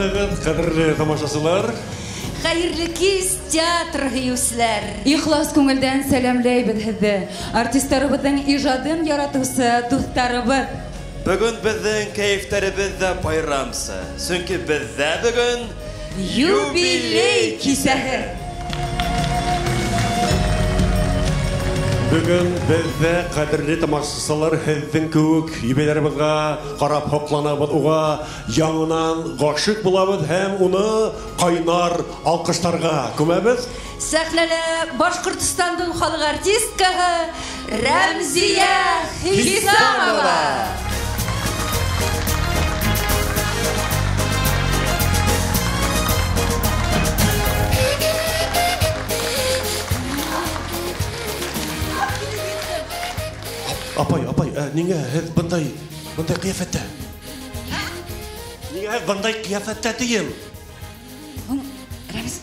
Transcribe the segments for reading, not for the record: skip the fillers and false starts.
Һаумыһығыҙ, ҡәҙерле тамашасылар. Хәйерле кис, театр һөйөүселәр. Ихлас күңелдән сәләмләйбеҙ һеҙҙе. Артистарыбыҙҙың ижадын яратыусы дуҫтарыбыҙ. Бөгөн беҙҙең кәйефтәребеҙ ҙә байрамса. Сөнки беҙҙә бөгөн юбилей кисәһе. Бөгөн беҙҙә ҡәҙерле тамашасылар һеҙҙең кеүек юбилейыбыҙға ҡарап һоҡланабыҙ, уға яңынан ғашиҡ булабыҙ һәм уны ҡайнар алҡыштарға күмәбеҙ. Сәхнәлә Башҡортостандың халыҡ артисткаһы Рәмзиә Хисамова. Апай, апай, ниңә һеҙ бындай ҡиәфәттә? Ниңә һеҙ бындай ҡиәфәттә тием? Рәмз...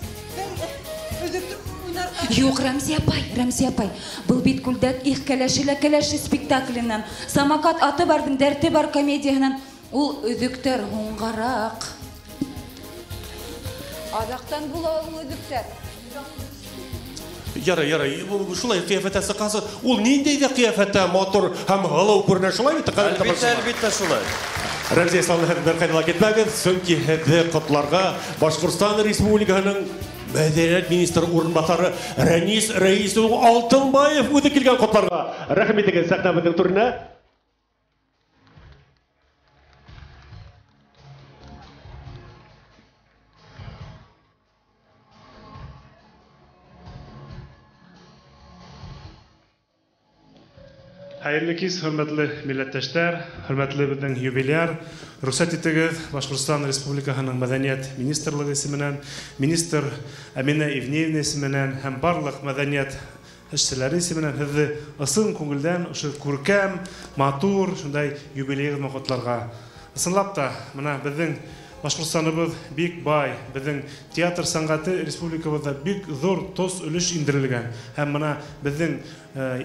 Юҡ, Рәмзиә апай, Рәмзиә апай. Был бит күлдәк их кәләше лә кәләше спектакленән, Самокат аты барҙың дәрте бар комедияһынан. Ул өҙөктәр һуңғараҡ. Аҙаҡтан була ул өҙөктәр. Ярай, ярай, шулай ҡиәфәттә сыҡҡансы, ул ниндәй ҙә ҡиәфәттә матур һәм һылыу күренә, шулай бит? Әлбиттә, әлбиттә шулай. Рәмзиә Исламовна, һеҙ бер ҡайҙа ла китмәгеҙ, сөнки һеҙҙе ҡотларға Башҡортостан Республикаһының мәҙәниәт министры урынбаҫары Рәнис Рәис улы Алтынбаев үҙе килгән ҡотларға. Рәхим итегеҙ сәхнәбеҙҙең түренә. Хәйерле кис, хөрмәтле милләттәштәр, хөрмәтле беҙҙең юбиляр. Рөхсәт итегеҙ, Башҡортостан Республикаһының Мәҙәниәт министрлығы исеменән, министр Әминә Ивнеевна исеменән һәм барлыҡ мәҙәниәт эшселәре исеменән һеҙҙе ысын күңелдән ошо күркәм, матур шундай юбилейығыҙ менән ҡотларға. Ысынлап та, бына беҙҙең Башҡортостаныбыҙ бик бай, беҙҙең театр сәнғәте республикабыҙҙа бик ҙур тос өлөш индерелгән. Һәм бына беҙҙең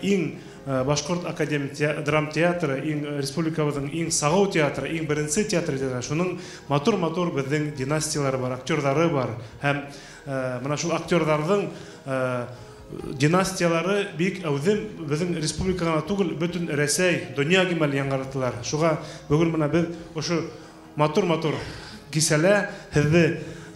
иң Башҡорт академия драм театры, иң республикабыҙҙың иң сағыу театры, иң беренсе театры, шуның матур-матур беҙҙең династиялары бар, актерҙары бар. Һәм бына шул актерҙарҙың династиялары бик әүҙем беҙҙең республика ғына түгел, бөтөн Рәсәй, донъя кимәле яңғыраттылар. Шуға бөгөн бына беҙ ошо матур-матур кисәлә һеҙҙе,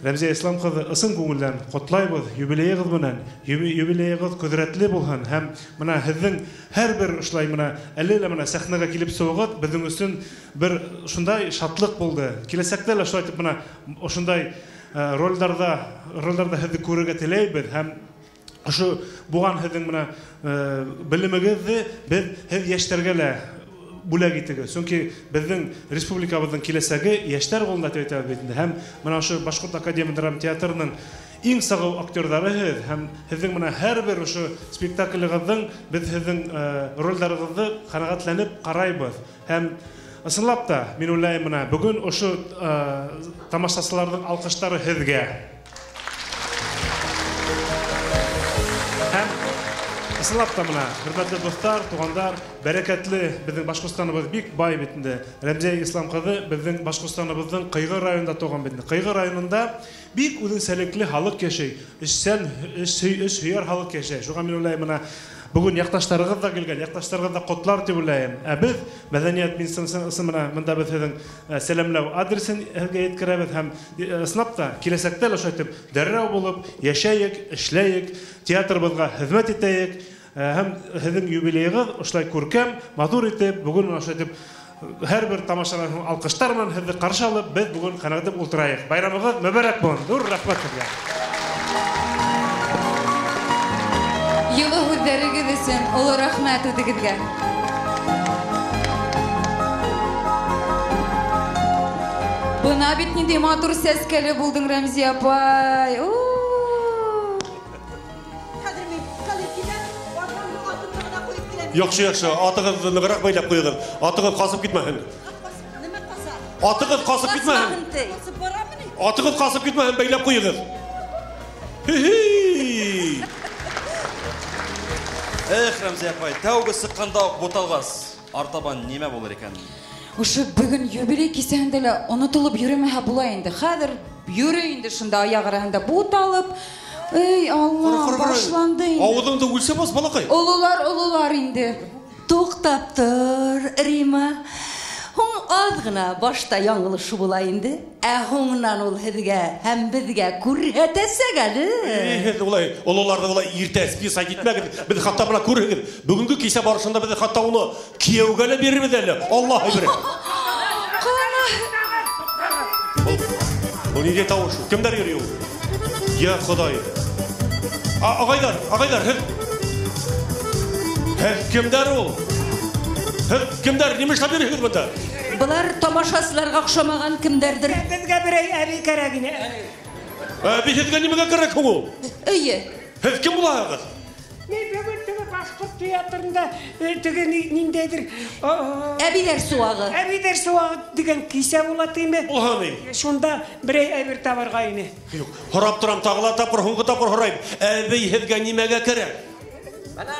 Рәмзиә Ислам ҡыҙы, ысын күңелдән ҡотлайбыҙ юбилейығыҙ менән. Юбилейығыҙ ҡөҙрәтле булһын һәм бына һеҙҙең һәр бер ошолай бына әле лә бына сәхнәгә килеп сығыуығыҙ беҙҙең өсөн бер шундай шатлыҡ булды. Киләсәктә лә шулай итеп бына ошондай ролдарҙа һеҙҙе күрергә теләйбеҙ һәм ошо булған һеҙҙең бына белемегеҙҙе беҙ һеҙ йәштәргә лә бүләк итегеҙ. Сөнки беҙҙең республикабыҙҙың киләсәге йәштәр ҡулында тип әйтәбеҙ бит инде. Һәм бына ошо Башҡорт академия драма театрының иң сағыу актерҙары һеҙ һәм һеҙҙең бына һәр бер ошо спектаклегеҙҙең беҙ һеҙҙең ролдарығыҙҙы ҡәнәғәтләнеп ҡарайбыҙ. Һәм ысынлап та мин уйлайым, бына бөгөн ошо тамашасыларҙың алҡыштары һеҙгә. Һәм ысынлап та бына, хөрмәтле дуҫтар, туғандар, бәрәкәтле беҙҙең Башҡортостаныбыҙ бик бай бит инде. Рәмзиә Ислам ҡыҙы беҙҙең Башҡортостаныбыҙҙың Ҡыйғы районында тыуған бит инде. Ҡыйғы районында бик үҙенсәлекле халыҡ йәшәй, эшсән, эш һөйәр халыҡ йәшәй. Шуға мин уйлайым, бына бөгөн яҡташтарығыҙ ҙа килгән, яҡташтарығыҙ ҙа ҡотлар тип уйлайым. Ә беҙ мәҙәниәт министрлығы бына бында беҙ һеҙҙең сәләмләү адресын һеҙгә еткерәбеҙ һәм ысынлап та киләсәктә лә шулай итеп дәррәү булып йәшәйек, эшләйек, театрыбыҙға хеҙмәт итәйек. Һәм һеҙҙең юбилейығыҙ ошолай күркәм, матур итеп, бөгөн бына ошолай итеп һәр бер тамашанан һуң алҡыштар менән һеҙҙе ҡаршы алып, беҙ бөгөн ҡәнәғәт ултырайыҡ. Байрамығыҙ мөбәрәк булһын. Ҙур рәхмәт һеҙгә. Йылы һүҙҙәрегеҙ өсөн оло рәхмәт үҙегеҙгә. Бына бит ниндәй матур сәскәле булдың, Рәмзиә апай. Яҡшы, яҡшы, атығыҙҙы нығыраҡ бәйләп ҡуйығыҙ. Атығыҙ ҡасып китмәһен. Атығыҙ ҡасып китмәһен. Атығыҙ ҡасып китмәһен, бәйләп ҡуйығыҙ. Хи-хи! Эх, Рәмзиә апай, тәүге сыҡҡанда уҡ буталғас, артабан нимә булыр икән? Ошо бөгөн юбилей кисәһендә лә онотолоп йөрөмәһә була инде. Хәҙер йөрөй инде шунда аяҡ араһында бут алып. Эй, Алла, башланды инде. Ауыҙыңды үлсәп ас, балаҡай. Ололар, ололар инде. Туҡтап тор, Рима. Һуң аҙ ғына башта яңылышы була инде. Ә һуңынан ул һеҙгә һәм беҙгә күрһәтәсәк әле. Һеҙ улай, ололарҙы улай иртә списать итмәгеҙ. Беҙ хатта бына күрһегеҙ. Бөгөнгө кисә барышында беҙ хатта уны кейәүгә лә бирербеҙ әле. Аллаһ бирә. Ҡара. Был ниндәй тауыш? Кемдәр йөрөй ул? Я Хоҙай. Ағайҙар, ағайҙар, һеҙ кемдәр ул? Һеҙ кемдәр? Нимә эшләп йөрөйһөгөҙ бында? Былар тамашасыларға оҡшамаған кемдәрҙер. Беҙгә берәй әбей кәрәк ине. Әбей һеҙгә нимәгә кәрәк һуң ул? Эйе. Һеҙ кем булаһығыҙ? Мин бөгөн теге башҡорт театрында теге ниндәйҙер Әбейҙәр сыуағы. Әбейҙәр сыуағы тигән кисә була тиме? Булһа ни? Шунда берәй әйбер табырға ине. Юҡ, һорап торам, тағы ла тапҡыр, һуңғы тапҡыр һорайым. Әбей һеҙгә нимәгә кәрәк? Бына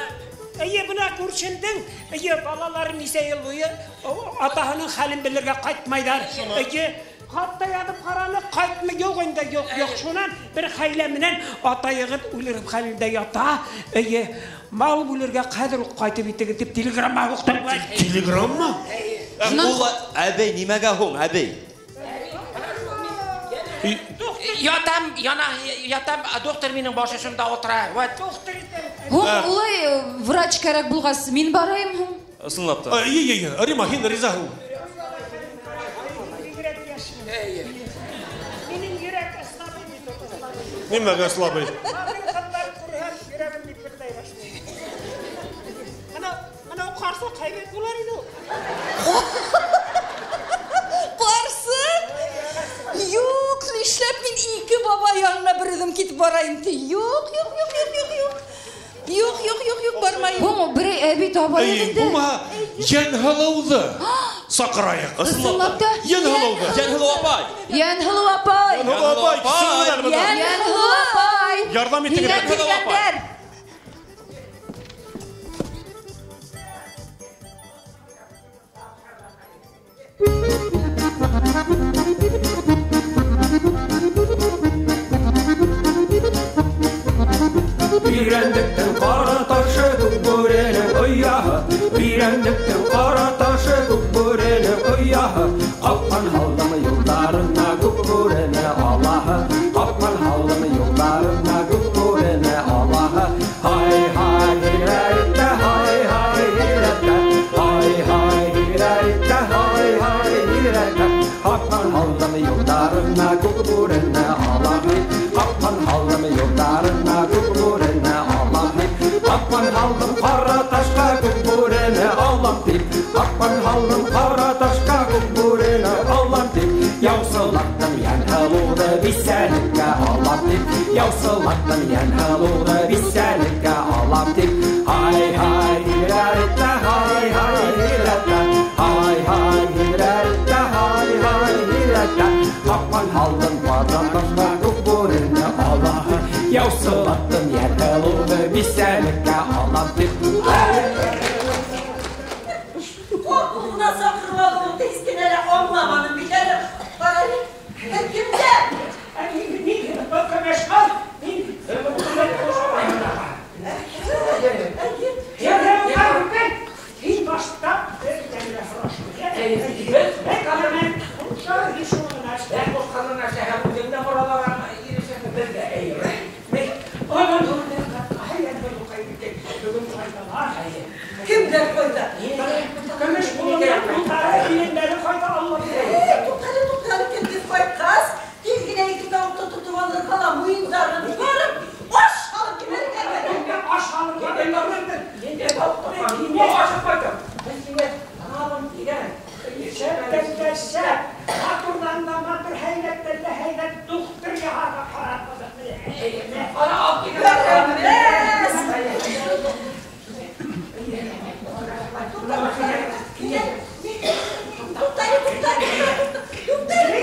Эйе, бына күршемдең, эйе, балалары нисә йыл буйы атаһының хәлен белергә ҡайтмайҙар. Эйе, хатта яҙып ҡараны, ҡайтмай, юҡ инде, юҡ, юҡ. Шунан бер хәйлә менән атайығыҙ үлер хәлендә ята. Эйе, мал бүлергә хәҙер үк ҡайтып итегеҙ тип телеграмма уҡтырҙылар. Телеграмма? Ул әбей нимәгә һуң, әбей? Ятам, яна, ятам, доктор минең баш очымда ултыра. Доктор итәм. Һуң улай врач кәрәк булғас, мин барайым һуң? Ысынлап та. Эйе, эйе, Рима, һин ризаһың. Минең йөрәк слабый бит, слабый. Нимәгә слабый? Ҡыҙҙар күрһәм, йөрәгем бит башлай. Мына, мына ҡарсыҡ һәйбәт булар ине ул. Ҡарсыҡ? Юҡ, нишләп мин ике бабай янына бер үҙем китеп барайым ти? Юҡ, юҡ, юҡ, юҡ, юҡ, юҡ. Юҡ, юҡ, юҡ, юҡ, бармайым. Һуң берәй әбей табайыҡ инде. Булмаһа, Йәнһылыуҙы саҡырайыҡ. Ысынлап та. Йәнһылыуҙы. Йәнһылыу апай. Йәнһылыу апай. Йәнһылыу апай, сығығыҙ әле бында. Йәнһылыу апай. Ярҙам итегеҙ. Һиңә килгәндәр. Өйрәндектең ҡара ташы күк бүренең ояһы, өйрәндектең ҡара ташы күк бүренең ояһы. Ҡапҡан һалдым юлдарына күк бүрене алаһы, ҡапҡан һалдым юлдарына күк бүрене алаһы. Һай һай һирәйтә, һай һай һирәйтә, һай һай һирәйтә, һай һай һирәйтә. Ҡапҡан һалдым юлдарына күк бүрене алаһы, ҡапҡан һалдым юлдарына күк бүрене алаһы. Ҡапҡан һалдым ҡара ташҡа күк бүрене алам тип, ҡапҡан һалдым ҡара ташҡа күк бүрене алам тип. Яусылаттым Йәнһылыуҙы бисәлеккә алам тип, яусылаттым Йәнһылыуҙы бисәлеккә алам тип. Һай һай һирәйтә, һай һай һирәйтә, һай һай һирәйтә, һай һай һирәйтә. Ҡапҡан һалдым ҡара ташҡа күк бүрене алаһы, яусылаттым Йәнһылыуҙы бисәлеккә алам тип. Ҡурҡыуына саҡырмауҙың тиҙ генә лә аңламаным бит әле. Ҡара әле, һеҙ кемдәр? Мин Көмөшҡан, мин Һин башта бер нәмә һорашма. Кемдәр ҡайҙа? Көмөш ҡулынан улдары, килендәре ҡайҙа, Алла белә. Туҡтале, туҡтале, кемдер ҡайтҡас, тиҙ генә ике тауыҡты тотоп алырға ла муйындарын ярып, аш һалып ебәрергә кәрәк. Аш һалып ебәрергә. Шәптән дә шәп, матурҙан да матур, һәйбәттән дә һәйбәт духтыр яһарға ҡарар ҡыҙым. Туҡтале, туҡтале, туҡтале. Туҡтале.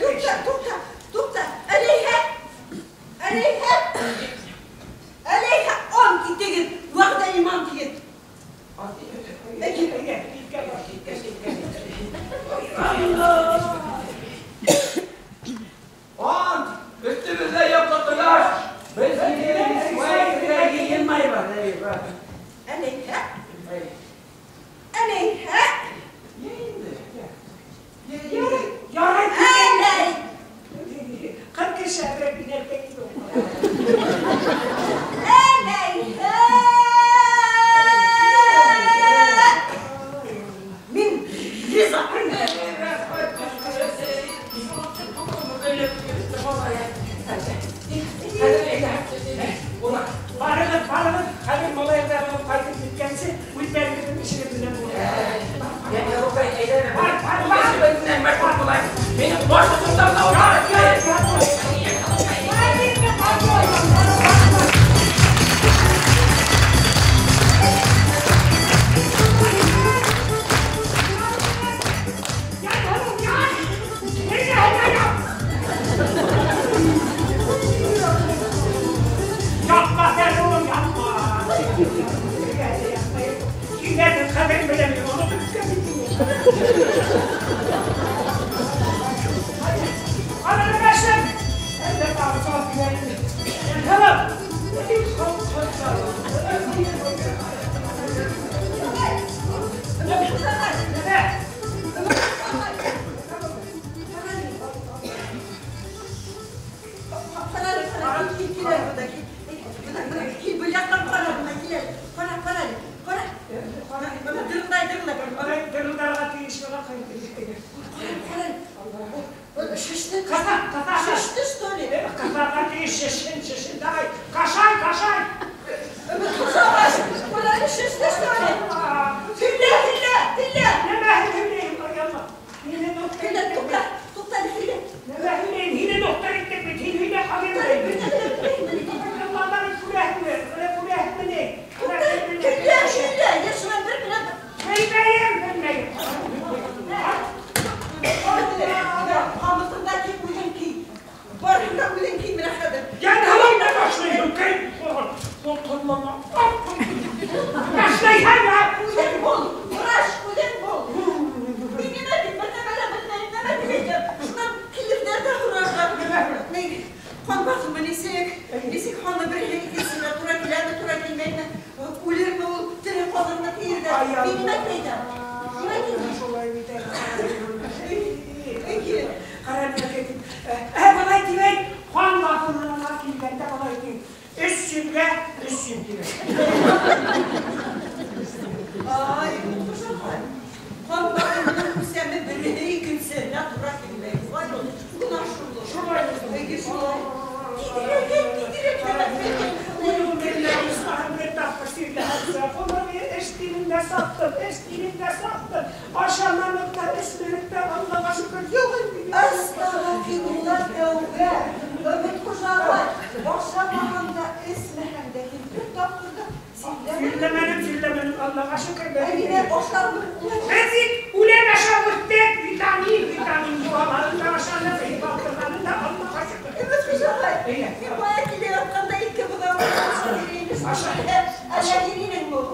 Туҡта, туҡта, туҡта. Әләйһә, әләйһә, әләйһә. Әләйһә. Әләйһә. Ярай. Әләй. Ҡыр кеше әҙерәк инәлтә инде. Әләйһә. Мин риза. Барығыҙ, барығыҙ, хәҙер малайҙарҙан ҡайтып еткәнсе, үҙҙәрегеҙҙең эшегеҙ менән булығыҙ. Бар, бар, бар. Минең баш осомдан да Шеште, что ли? Ҡыҙҙарға тейеш, шешен, шешен, давай. Ҡашай, ҡашай. Шеште, что ли? Һөйлә, һөйлә, һөйлә. Нәмә һөйләйем, Марьяма? Һине доктор Һөйлә, туҡта, туҡта, һөйлә. Нәмә һөйләйем? Һине доктор иттек бит, һин һөйлә, хәбәр Аллаһтан күрәһеңме? Күрәһеңме ни? Һөйлә, һөйлә, йә шунан бер генә. Белмәйем, белмәйем. Ҡамытыңда ки, үҙең ки. Барыһын да үҙең ки менә хәҙер. Йәнһылыу да башлайһың, кей. Ҡоллама. Башлайһың, ә? Үҙең бул, врач, үҙең бул. Мин нимә тип, бер нәмә лә белмәйем, нәмә тип әйтәм. Шунан килерҙәр ҙә һорарға. Ни, ҡан баҫымы нисек? Нисек һаны береһе икенсеһенә тура киләме, тура килмәйме? Үлерме ул, тере ҡалырмы тиерҙәр. Мин нимә тип әйтәм? Нимә тип? Шулай бит. Әйе. Ҡара, нимә тип? Былай тип әйт, ҡан баҫымына килгәндә былай тип. 300-гә 300 тип. Ай, Ҡушағай. Ҡан баҫымының күсәме береһе икенсеһенә тура килмәй. Шулай ул, гөнаһ шул. Шулай булды. Әйе, шулай. Тиҙерәк әйт, тиҙерәк Эш саттым, эш тилендә саттым. Ашаманыҡ та, эсмәнек тә, Аллаға шөкөр, юҡ инде. Әстәғфирулла, тәүбә. Өмөт Ҡушағай, ашамаһаң да, эсмәһәң дә, һин бер тапҡыр ҙа сирләмәнең. Сирләмәнем, сирләмәнем, Аллаға шөкөр. Ә нимә ашармын? Беҙ үлән ашап үҫтек, витамин, витамин буғаларын да ашаныҡ, балтырғанын да, Аллаға шөкөр. Өмөт Ҡушағай, мин бая килә ятҡанда ике быҙау ашап йөрөйм. Әллә йөрөйнеңме ул?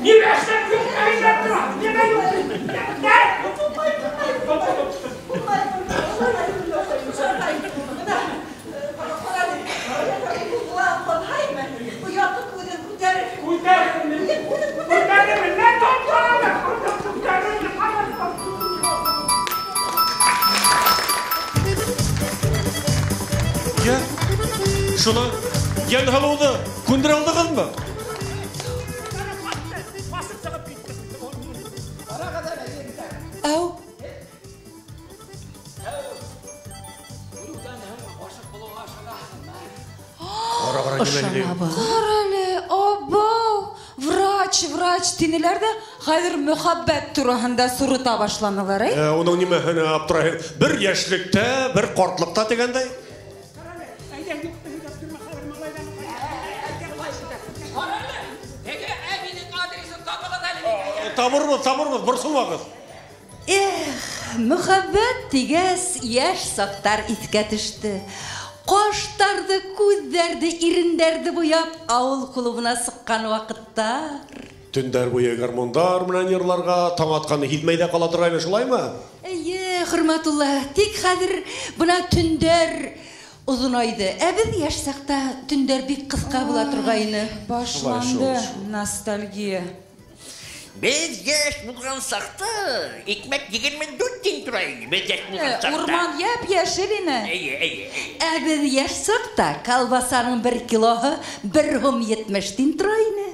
Нимә эшләп юҡ, әйҙә тора, нимә юҡ? Күтәрермен, мә тотҡанмын, күтәрермен, Йә, шунан Йәнһылыуҙы күндерә алдығыҙмы? Басып сығып китте. Әү. Ышанабыҙ. Ҡара әле, абау, врач, врач тинеләр ҙә хәҙер мөхәббәт тураһында сурыта башланылар, әй? Уның нимәһенә аптырайһың? Бер йәшлектә, бер ҡартлыҡта тигәндәй. Табырбыҙ, табырбыҙ, борсолмағыҙ. Эх, мөхәббәт тигәс, йәш саҡтар иҫкә төштө. Ҡаштарҙы, күҙҙәрҙе, ирендәрҙе буяп, ауыл клубына сыҡҡан ваҡыттар. Төндәр буйы гармундар менән йырларға, таң атҡанды һиҙмәй ҙә ҡала торғайны, шулаймы? Эйе, Хөрмәтулла, тик хәҙер бына төндәр Оҙонайҙы. Ә беҙ йәш саҡта төндәр бик ҡыҫҡа була торғайны. Башланды ностальгия. Беҙ йәш булған саҡта икмәк 24 тин тора ине. Беҙ йәш булған саҡта. Урман йәп-йәшел ине. Эйе, эйе. Ә беҙ йәш саҡта колбасаның 1 килоһы 1 һум 70 тин тора ине.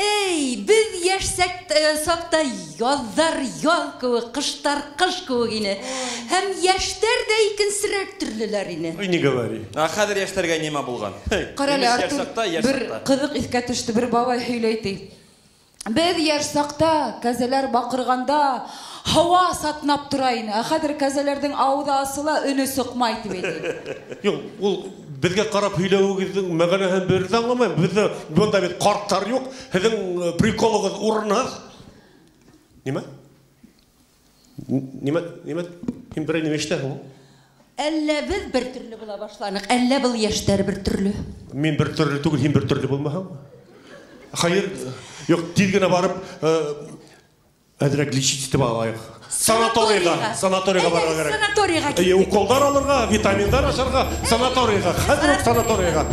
Эй, беҙ йәш саҡта яҙҙар яҙ кеүек, ҡыштар ҡыш кеүек ине. Һәм йәштәр ҙә икенсерәк төрлөләр ине. Ой, не говори. Ә хәҙер йәштәргә нимә булған? Ҡара әле, Артур, бер ҡыҙыҡ иҫкә төштө, бер бабай һөйләй ти. Беҙ йәш саҡта кәзәләр баҡырғанда һауа сатнап тора ине. Ә хәҙер кәзәләрҙең ауыҙы асыла, өнө сыҡмай тип әйтә. Юҡ, ул беҙгә ҡарап һөйләүегеҙҙең мәғәнәһен бер ҙә аңламайым. Беҙҙә бында бит ҡарттар юҡ. Һеҙҙең приколығыҙ урынһыҙ. Нимә? Нимә? Нимә? Һин берәй нимә ишетәһең? Әллә беҙ бер төрлө була башланыҡ, әллә был йәштәр бер төрлө. Мин бер төрлө түгел, һин бер төрлө булмаһаң. Хәйер, юҡ, тиҙ генә барып, әҙерәк лечить итеп алайыҡ. Санаторийға, санаторийға барырға кәрәк. Санаторийға киттек. Уколдар алырға, витаминдар ашарға, санаторийға, хәҙер үк санаторийға.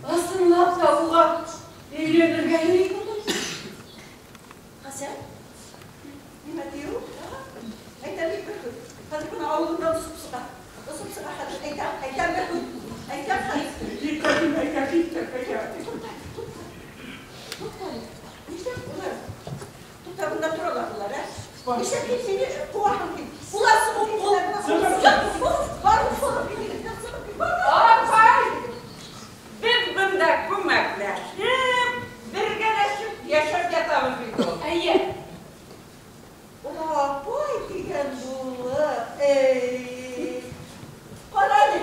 Ысынлап та уға өйләнергә йөрөйһөңме? Нишләп һин мине ҡыуаһың һин? Улар сығып Апай, беҙ бында күмәкләшеп, бергәләшеп йәшәп ятабыҙ бит ул. Әйе. Апай тигән булып, эй. Ҡара әле.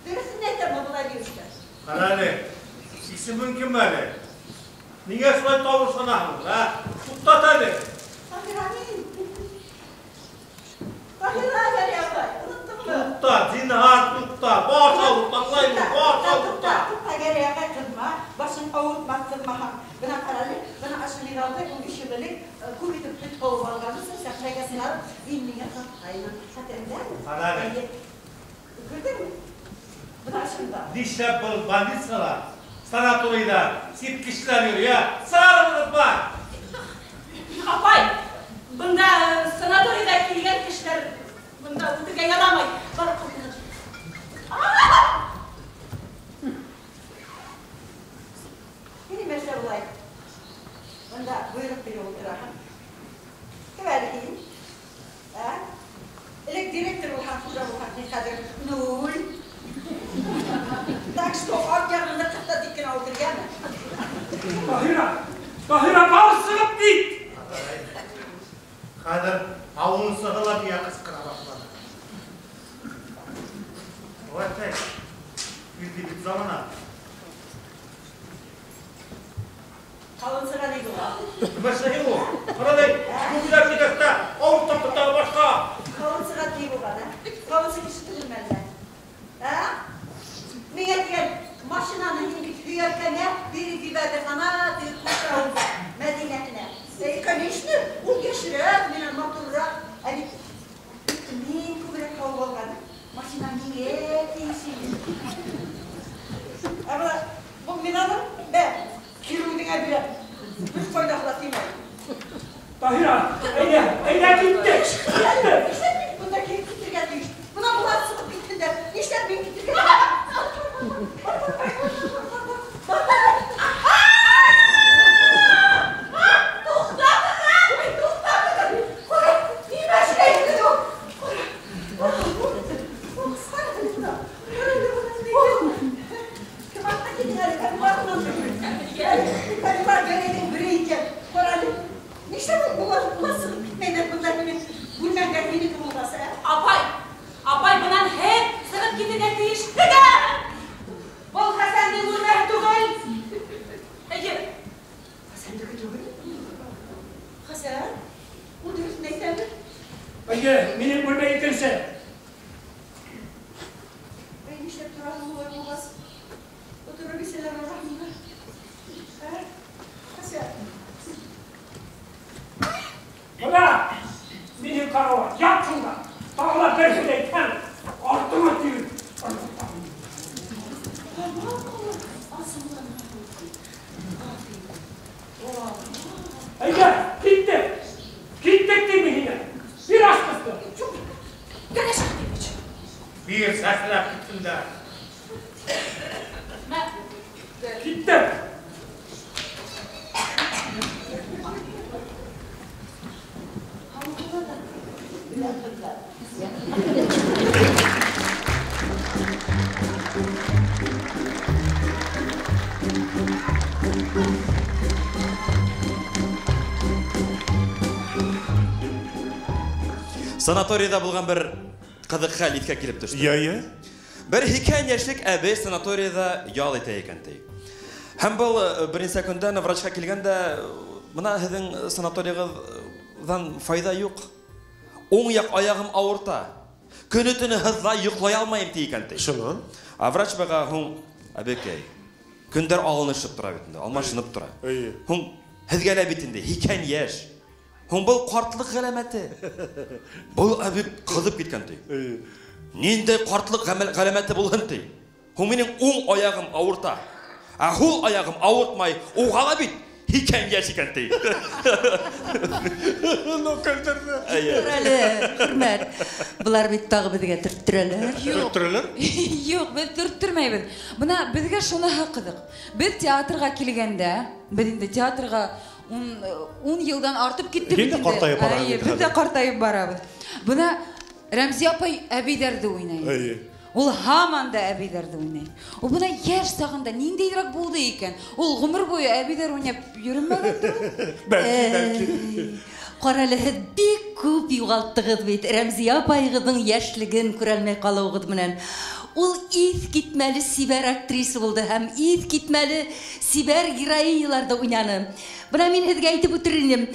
Дөрөҫөн әйтәме был Алюшка? Ҡара әле, исемең кем әле? Ниңә шулай тауышланаһың, ә? Туҡтат әле. Таһира мин. Таһира, Гәрәй апай, оноттоңмо? Туҡта, зинһар, туҡта. Баш ауырта, аңлаймын, баш ауырта. Туҡта, Гәрәй апай, ҡыҙма, башың ауыртмаҫ, ҡыҙмаһаң. Бына ҡара әле, бына ошо миҙалды 15 йыл элек күп итеп һөт һауып алған өсөн сәхнәгә сығарып, һин миңә тапҡайның. Хәтереңдәме? Ҡара әле. Күрҙеңме? Бына шунда. Нишләп был больницала, санаторийҙа сит кешеләр йөрөй, ә? Сығарығыҙ бар. Апай, бында санаторийҙа килгән кешеләр бында үтергә ярамай. Барып ҡайтығыҙ. Һин нимә былай? Бында бойороҡ биреп ултыраһың. Кем әле һин? Ә? Элек директор булһаң, хужа булһаң, һин хәҙер нуль. Так что арт яғыңда ҡыҫта тик кенә ултырғанмы? Таһира, Таһира, бар сығып кит! Хәҙер һауынсыһы ла миңә ҡысҡыра башланы. Улай, килде бит замана. Һауынсыға ни була? Нимәсе ул? Ҡара әле, күбеләр китәстә, ауыртып тағы башҡа. Һауынсыға ни булған, ә? Һауынсы кеше түгелме әллә? Ә? Миңә тигән машинаны һин бит һөйәркәңә биреп ебәрҙең, ана теге күрше Мәҙинәһенә. Эй, конечно, ул йәшерәк, минән матурыраҡ. Ә бит мин күберәк һауып алған. Машина миңә тейеш ине. Ә бына был мин алам, бә, кире үҙеңә бирәм. Бер ҡайҙа ла тимәй. Таһира, әйҙә, әйҙә киттек. Нишләп мин бында килеп китергә тейеш? Бына былар сығып киттеләр. Нишләп мин китергә? Туҡтағыҙ! Туҡтағыҙ! Ҡара, нимә эшләйһегеҙ ул? Ҡара. Кем артта китең әле? Кем артынан? Кәлимә Гәрәйҙең бере икән. Ҡара әле. Нишләп улар сығып китмәйҙәр бында минең бүлмәмдә минеке булғас, ә? Апай, апай, бынан һеҙ сығып китергә тейеш. Был Хәсәндең бүлмәһе түгел. Әйе. Хәсәндеке түгел? Хәсән, ул дөрөҫөн әйтәме? Әйе, минең бүлмә икенсе. Эй, нишләп тораһың улай булғас? Ултырып бисәләр араһында. Ә? Хәсән. Бына минең карауат, ят шунда. Тағы ла бер һүҙ әйтһәң, артыңа тиер. Әйҙә, киттек. Киттек тимен һиңә. Бир асҡысты. Гәрәй Шәһитович. Бир, сәхрәп киттеләр. Киттек. Санаторийҙа булған бер ҡыҙыҡ хәл иҫкә килеп төштө. Йә, йә. Бер 80 йәшлек әбей санаторийҙа ял итә икән, ти. Һәм был бер нисә көндән врачҡа килгәндә, бына һеҙҙең санаторийығыҙҙан файҙа юҡ. Уң яҡ аяғым ауырта. Көнө-төнө һыҙлай, йоҡлай алмайым, ти икән, ти. Шунан? Ә врач быға һуң, әбекәй, көндәр алынышып тора бит инде, алмашынып тора. Эйе. Һуң һеҙгә лә бит инде 80 йәш. Һуң был ҡартлыҡ ғәләмәте. Был әбей ҡыҙып киткән, ти. Эйе. Ниндәй ҡартлыҡ ғәләмәте булһын, ти. Һуң минең уң аяғым ауырта. Ә һул аяғым ауыртмай, уға ла бит 80 йәш икән, ти. Ну, көлдөрҙө. Эйе. Тор әле, Хөрмәт. Былар бит тағы беҙгә төрттөрәләр. Юҡ. Төрттөрәләр? Юҡ, беҙ төрттөрмәйбеҙ. Бына беҙгә шуныһы ҡыҙыҡ. Беҙ театрға килгәндә, беҙ инде театрға 10 йылдан артып китте бит. Һин дә ҡартайып бараһың. Әйе, беҙ дә ҡартайып барабыҙ. Бына Рәмзиә апай әбейҙәрҙе уйнай. Әйе. Ул һаман да әбейҙәрҙе уйнай. Ул бына йәш сағында ниндәйерәк булды икән? Ул ғүмер буйы әбейҙәр уйнап йөрөмәгәндер ул. Бәлки, бәлки. Ҡара әле, һеҙ бик күп юғалттығыҙ бит. Рәмзиә апайығыҙҙың йәшлеген күрәлмәй ҡалыуығыҙ менән. Ул иҫ китмәле сибәр актриса булды һәм иҫ китмәле сибәр героиняларҙы уйнаны. Бына мин һеҙгә әйтеп үтер инем.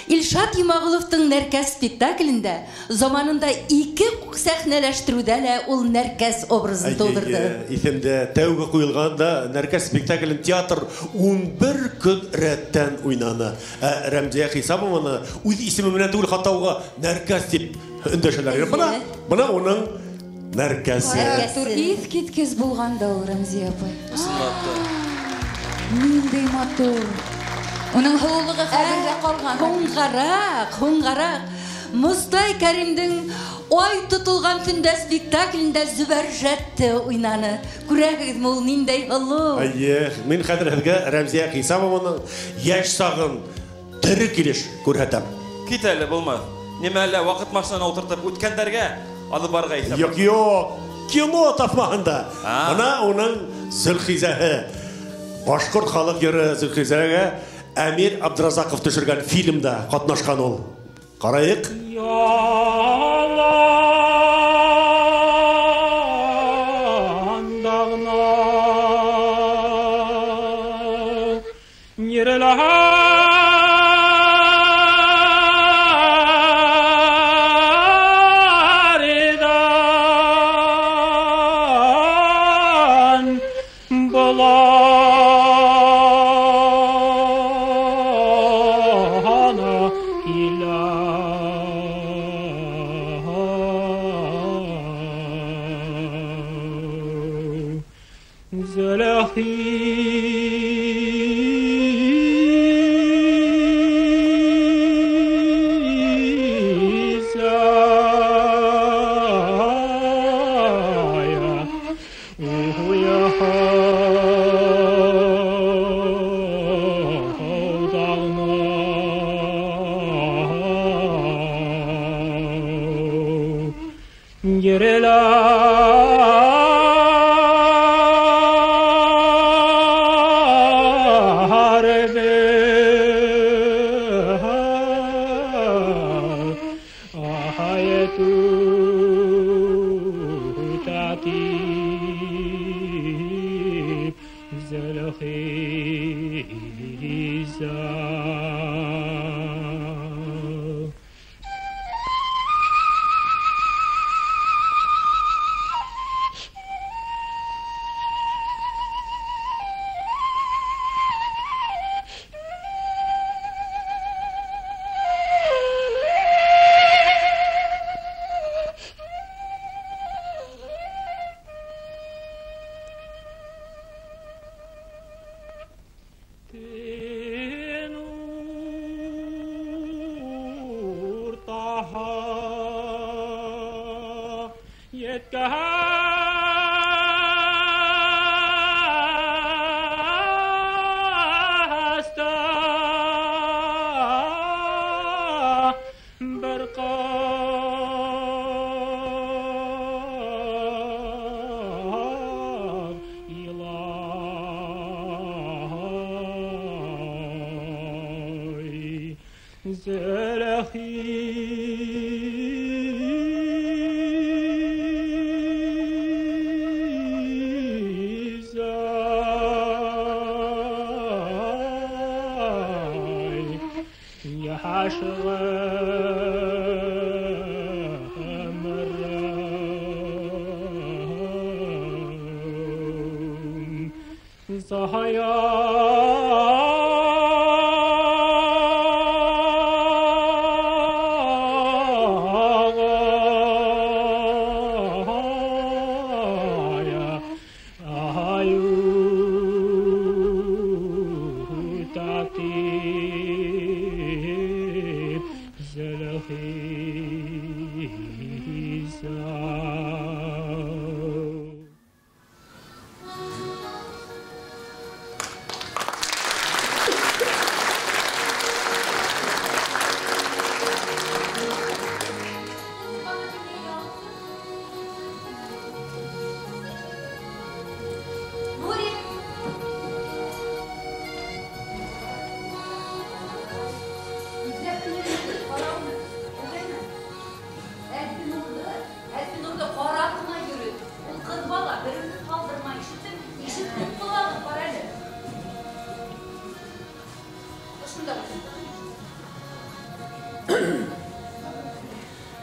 Илшат Йомағоловтың Нәркәс спектаклендә заманында 2 сәхнәләштереүҙә лә ул Нәркәс образын тыуҙырҙы. Иҫемдә тәүге ҡуйылғанда Нәркәс спектаклен театр 11 көн рәттән уйнаны. Ә Рәмзиә Хисамованы үҙ исеме менән түгел, хатта уға Нәркәс тип өндәшәләр. Бына уның Нәркәсе. Матур, иҫ киткес булған да ул Рәмзиә апай. Ысынлап та. Ниндәй матур. Уның һылыулығы хәҙер ҡалған. Һуңғараҡ, һуңғараҡ. Мостай Кәримдең Ай тотолған төндә спектаклендә Зөбәржәтте уйнаны. Күрәһегеҙме, ул ниндәй һылыу. Әйе, мин хәҙер һеҙгә Рәмзиә Хисамованың йәш сағын тере килеш күрһәтәм. Кит әле, булмаҫ. Нимә әллә ваҡыт машинаны ултыртып үткәндәргә алып барырға иҫәп. Юҡ, юҡ. Кино таҫмаһында. Бына уның Зөлхизәһе. Башҡорт халыҡ йыры Зөлхизәгә Әмир Абдразаҡов төшөргән фильмда ҡатнашҡан ул. Ҡарайыҡ.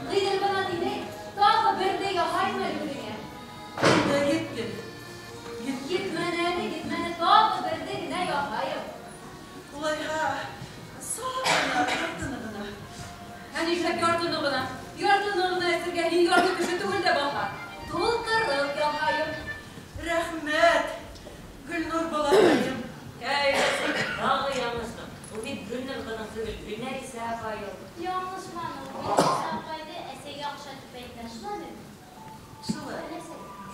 Ғиделбанат инәй, тағы берҙе яһаймы әле үҙеңә? Инде етте. Етмәне әле, етмәне, тағы берҙе генә яһайым. Улайһа, саҡ ҡына, яртыны ғына. Ә нишләп яртыны ғына? Яртыны ғына әсергә һин ярты кеше түгел дә баһа. Тултырып яһайым. Рәхмәт, Гөлнур балаҡайым. Әй, тағы яңылыштың. Ул бит Гөлнур ғына түгел, Гөлнәриса апай ул. Яңылышманым. Гөлнәриса апайҙы әсәйгә оҡшатып әйтә. Шулай бит? Шулай.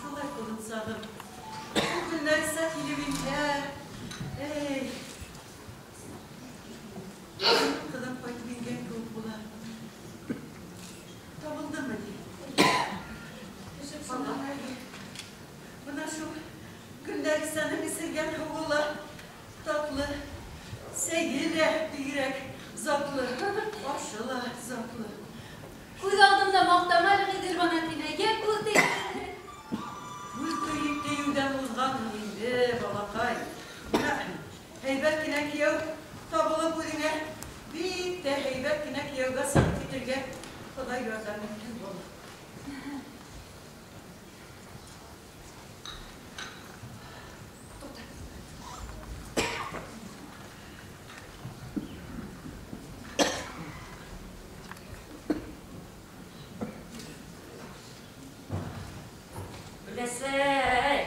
Шулай ҡолонсағым. Ул Гөлнәриса килеп инһә. Эй. Ҡыҙым ҡайтып ингән кеүек була. Табылдымы ни? Бына шул Гөлнәрисәнең эсергән һыуы ла татлы, сәйе лә бигерәк затлы, ашы ла затлы. Күҙ алдымда маҡтама әле, Ғиделбанат инәй, йә күҙ тейҙе. Күҙ тейеүҙән уҙғанһың инде, балаҡай. Бына һәйбәт кенә кейәү табылып үҙеңә, бик тә һәйбәт кенә кейәүгә сығып китергә Хоҙай ярҙам итһен, бала. Өләсәй!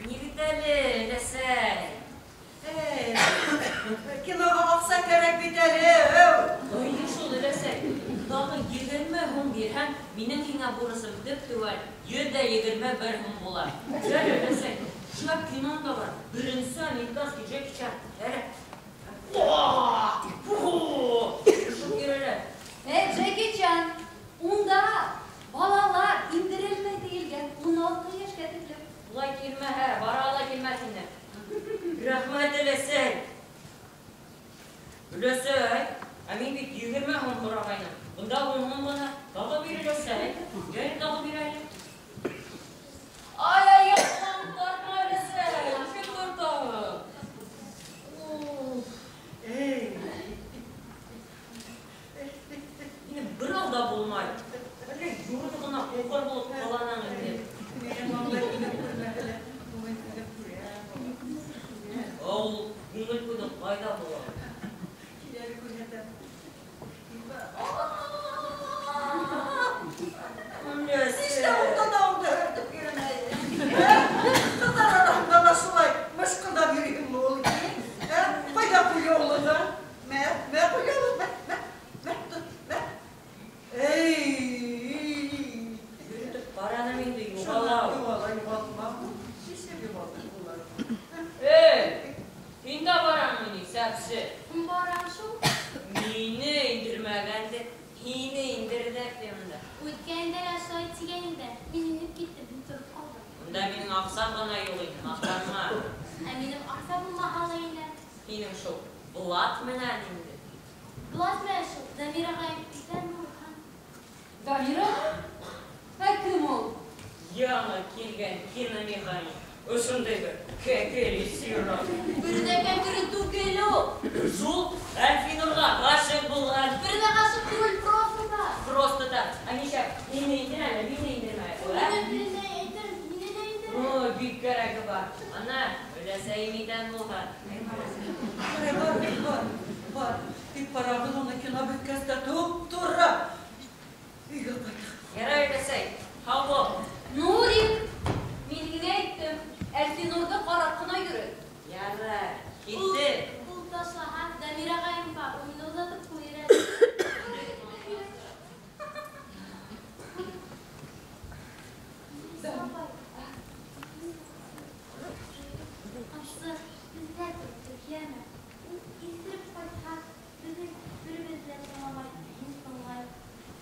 Ни бит әле, өләсәй? Эй, киноға аҡса кәрәк бит әле, әү! Әйе шул, өләсәй. Тағы 20 һум бирһәң, минең һиңә бурысым төп-теүәл 121 һум була. Әле, өләсәй, шәп киноны да бар. Беренсе американский Джеки Чан. Әле. Шул йөрәлә. Эй, Джеки Чан, унда балалар индерелмәй тейелгән 16 йәшкә тиклем. Улай килмәһә, бара ла килмәҫ ине. Рәхмәт, өләсәй. Өләсәй, ә мин бит 20 һум һорағайным. Бында 10 һум ғына. Тағы бир, өләсәй. Йәй, тағы бир әле. Ай, аяҡтан тартма, өләсәй. Нисек тартаһың? Эй. Мине бер алда булмай. Әллә юрды ғына ҡуҡыр булып ҡаланың инде. Ул күңел күҙең ҡайҙа була? Киләр күрһәтәм. Нишләп ул танауыңды һөртөп йөрөмәй? Ҡыҙҙар араһында ла шулай мышҡылдап йөрөйһөңмө ул? Ҡайҙа ҡулъяулығы? Мә, мә ҡулъяулыҡ, мә, мә, мә, тот, мә. Эй! Йөрөтөп ҡараным инде, юғала. Юғала, юғалтма. Нишләп юғалтыр улар? Эй, һин дә бараңмы ни, сәпсе? Барам шул. Мине индермәгәнде, һине индерҙе фильмда. Үткәндә лә шулай тигән инде. Мин инеп киттем, мин тороп ҡалдым. Унда минең аҡсам ғына юҡ ине, маҡтанма. Ә минең аҡса булмаһа ла ине. Һинең шул Булат менән инде. Булат менән шул Дамир ағайым иҫән булһын. Дамир ағай? Ә кем ул? Яңы килгән киномеханик. Ошондай бер кәкеле сирақ. Бер ҙә кәкере түгел ул. Шул Әлфинурға ғашиҡ булған. Бер ҙә ғашиҡ түгел, просто так. Просто так. Ә нишләп? Мине индер әле, мине индермә. Мине мине индер, мине лә индер. Ой, бик кәрәге бар. Ана, өләсәйем иҫән булһын. Бар, бар, бар. Тик ҡарағыҙ уны кино бөткәс тә туп-тура өйгә ҡайтыҡ. Ярай, өләсәй, һау бул. Нурик, мин һиңә әйттем, Әлфинурҙы ҡарап ҡына йөрө. Ярай, китте. Ул ташлаһа, Дамир ағайым бар, ул мине оҙатып ҡуйыр әле. Асыҡ, беҙҙә тотто, йәме. Ул иҫереп ҡайтһа, беҙҙең беребеҙ ҙә тыңламай, һин тыңлай.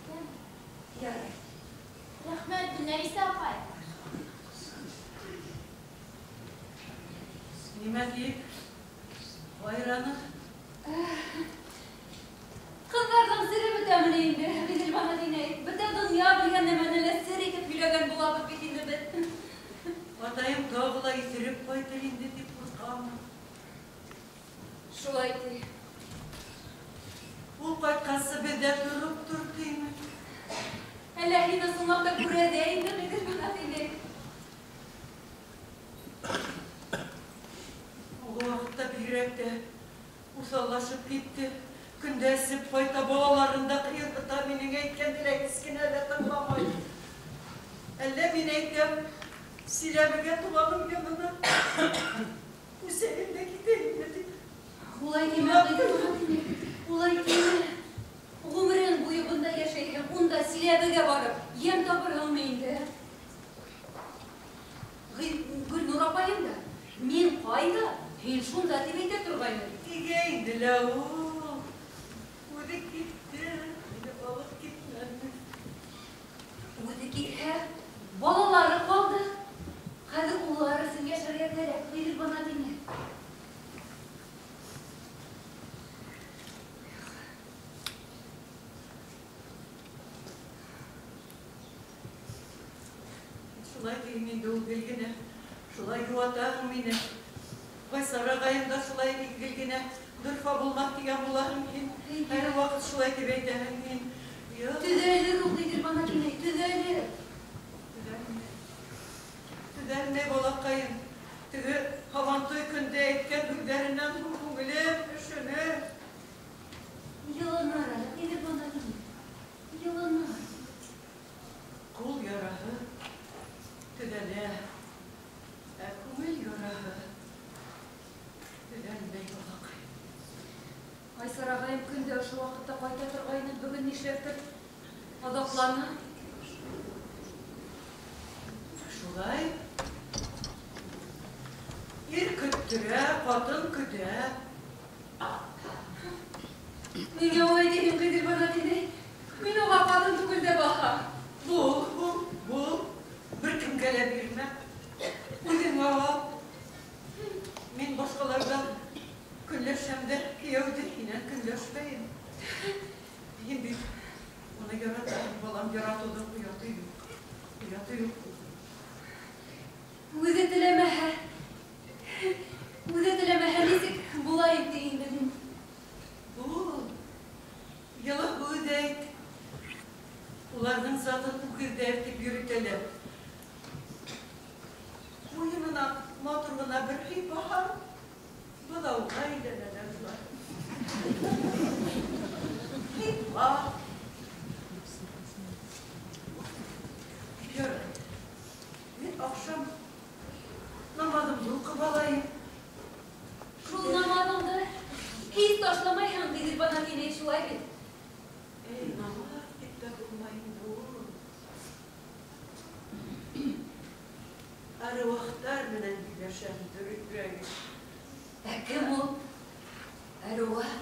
Йәме? Ярай. Рәхмәт, Гөлнәриса апай. Нимә тип? Айраны. Ҡыҙҙарҙың сере бөтәме ни инде, Ғиделбанат инәй? Бөтә донъя белгән нәмәне лә сер итеп һөйләгән булабыҙ бит инде беҙ. Атайым тағы ла иҫереп ҡайтыр инде тип ҡурҡам. Шулай ти. ҡайтҡансы беҙҙә тороп тор тиме. Әллә һин ысынлап та күрә ҙә инде, Ғиҙелбанат инәй. Ул ваҡытта бигерәк тә уҫаллашып китте. Көндә эсеп ҡайта, балаларын да ҡыйырһыта, минең әйткәнде лә һис кенә лә тыңламай. Әллә мин әйтәм, Силәбегә туғаным янына күсәйем дә китәйемме тип. Улай тимә, Ғиҙелбанат инәй, улай тимә. Ғүмерең буйы бында йәшәйһең, унда Силәбегә барып, йәм табырһыңмы инде? Гөлнур апайым да, мин ҡайҙа, һин шунда тип әйтә торғайны. Тигә инде лә ул. Үҙе китте, мине алып китмәне. Үҙе китһә, балалары ҡалды. Хәҙер улар өсөн йәшәргә кәрәк, Ғиҙелбанат инәй. Шулай тиһең инде ул гел генә, шулай йыуатаһың мине. Байсар ағайым да шулай гел генә дорфа булмаҫ тигән булаһың һин. Һәр ваҡыт шулай тип әйтәһең һин. Төҙәлер ул, Ғиҙелбанат инәй, төҙәлер. Төҙәлмәй. Төҙәлмәй, балаҡайым. Теге һабантуй көндә әйткән һүҙҙәренән һуң күңелем өшөнөр. Йылыныр әле, Ғиҙелбанат инәй, йылыныр. Ҡул яраһы төҙәлә, ә күңел яраһы төҙәлмәй, балаҡай. Айсар ағайым көндә ошо ваҡытта ҡайта торғайны, бөгөн нишләптер аҙаҡланы. Шулай. Ир көттөрә, ҡатын көтә. Ниңә улай тиһең, Ғиҙелбанат инәй? Мин уға ҡатын түгел дә баһа. Бул, бул, бул. Бер кемгә лә бирмә. Үҙеңә ал. Мин башҡаларҙан көнләшәм дә, кейәүҙе һинән көнләшмәйем. Һин бит уны яратаһың, балам, яратыуҙың ояты юҡ. Ояты юҡ. Үҙе теләмәһә, үҙе теләмәһә нисек була инде инде? Бул, йылы һүҙ әйт. Уларҙың затын үгеҙҙәр тип йөрөтәләр. Муйынынан матур ғына бер һыйпаһаң, быҙауға әйләнәләр улар. Һыйпа. Ярай, мин аҡшам намаҙымды уҡып алайым. Шул намаҙыңды һис ташламайһың, Ғиҙелбанат инәй, шулай бит? Эй, намаҙ тип тә булмай инде ул. Әруахтар менән һөйләшәм, дөрөҫөрәге. Ә кем ул? Әруах?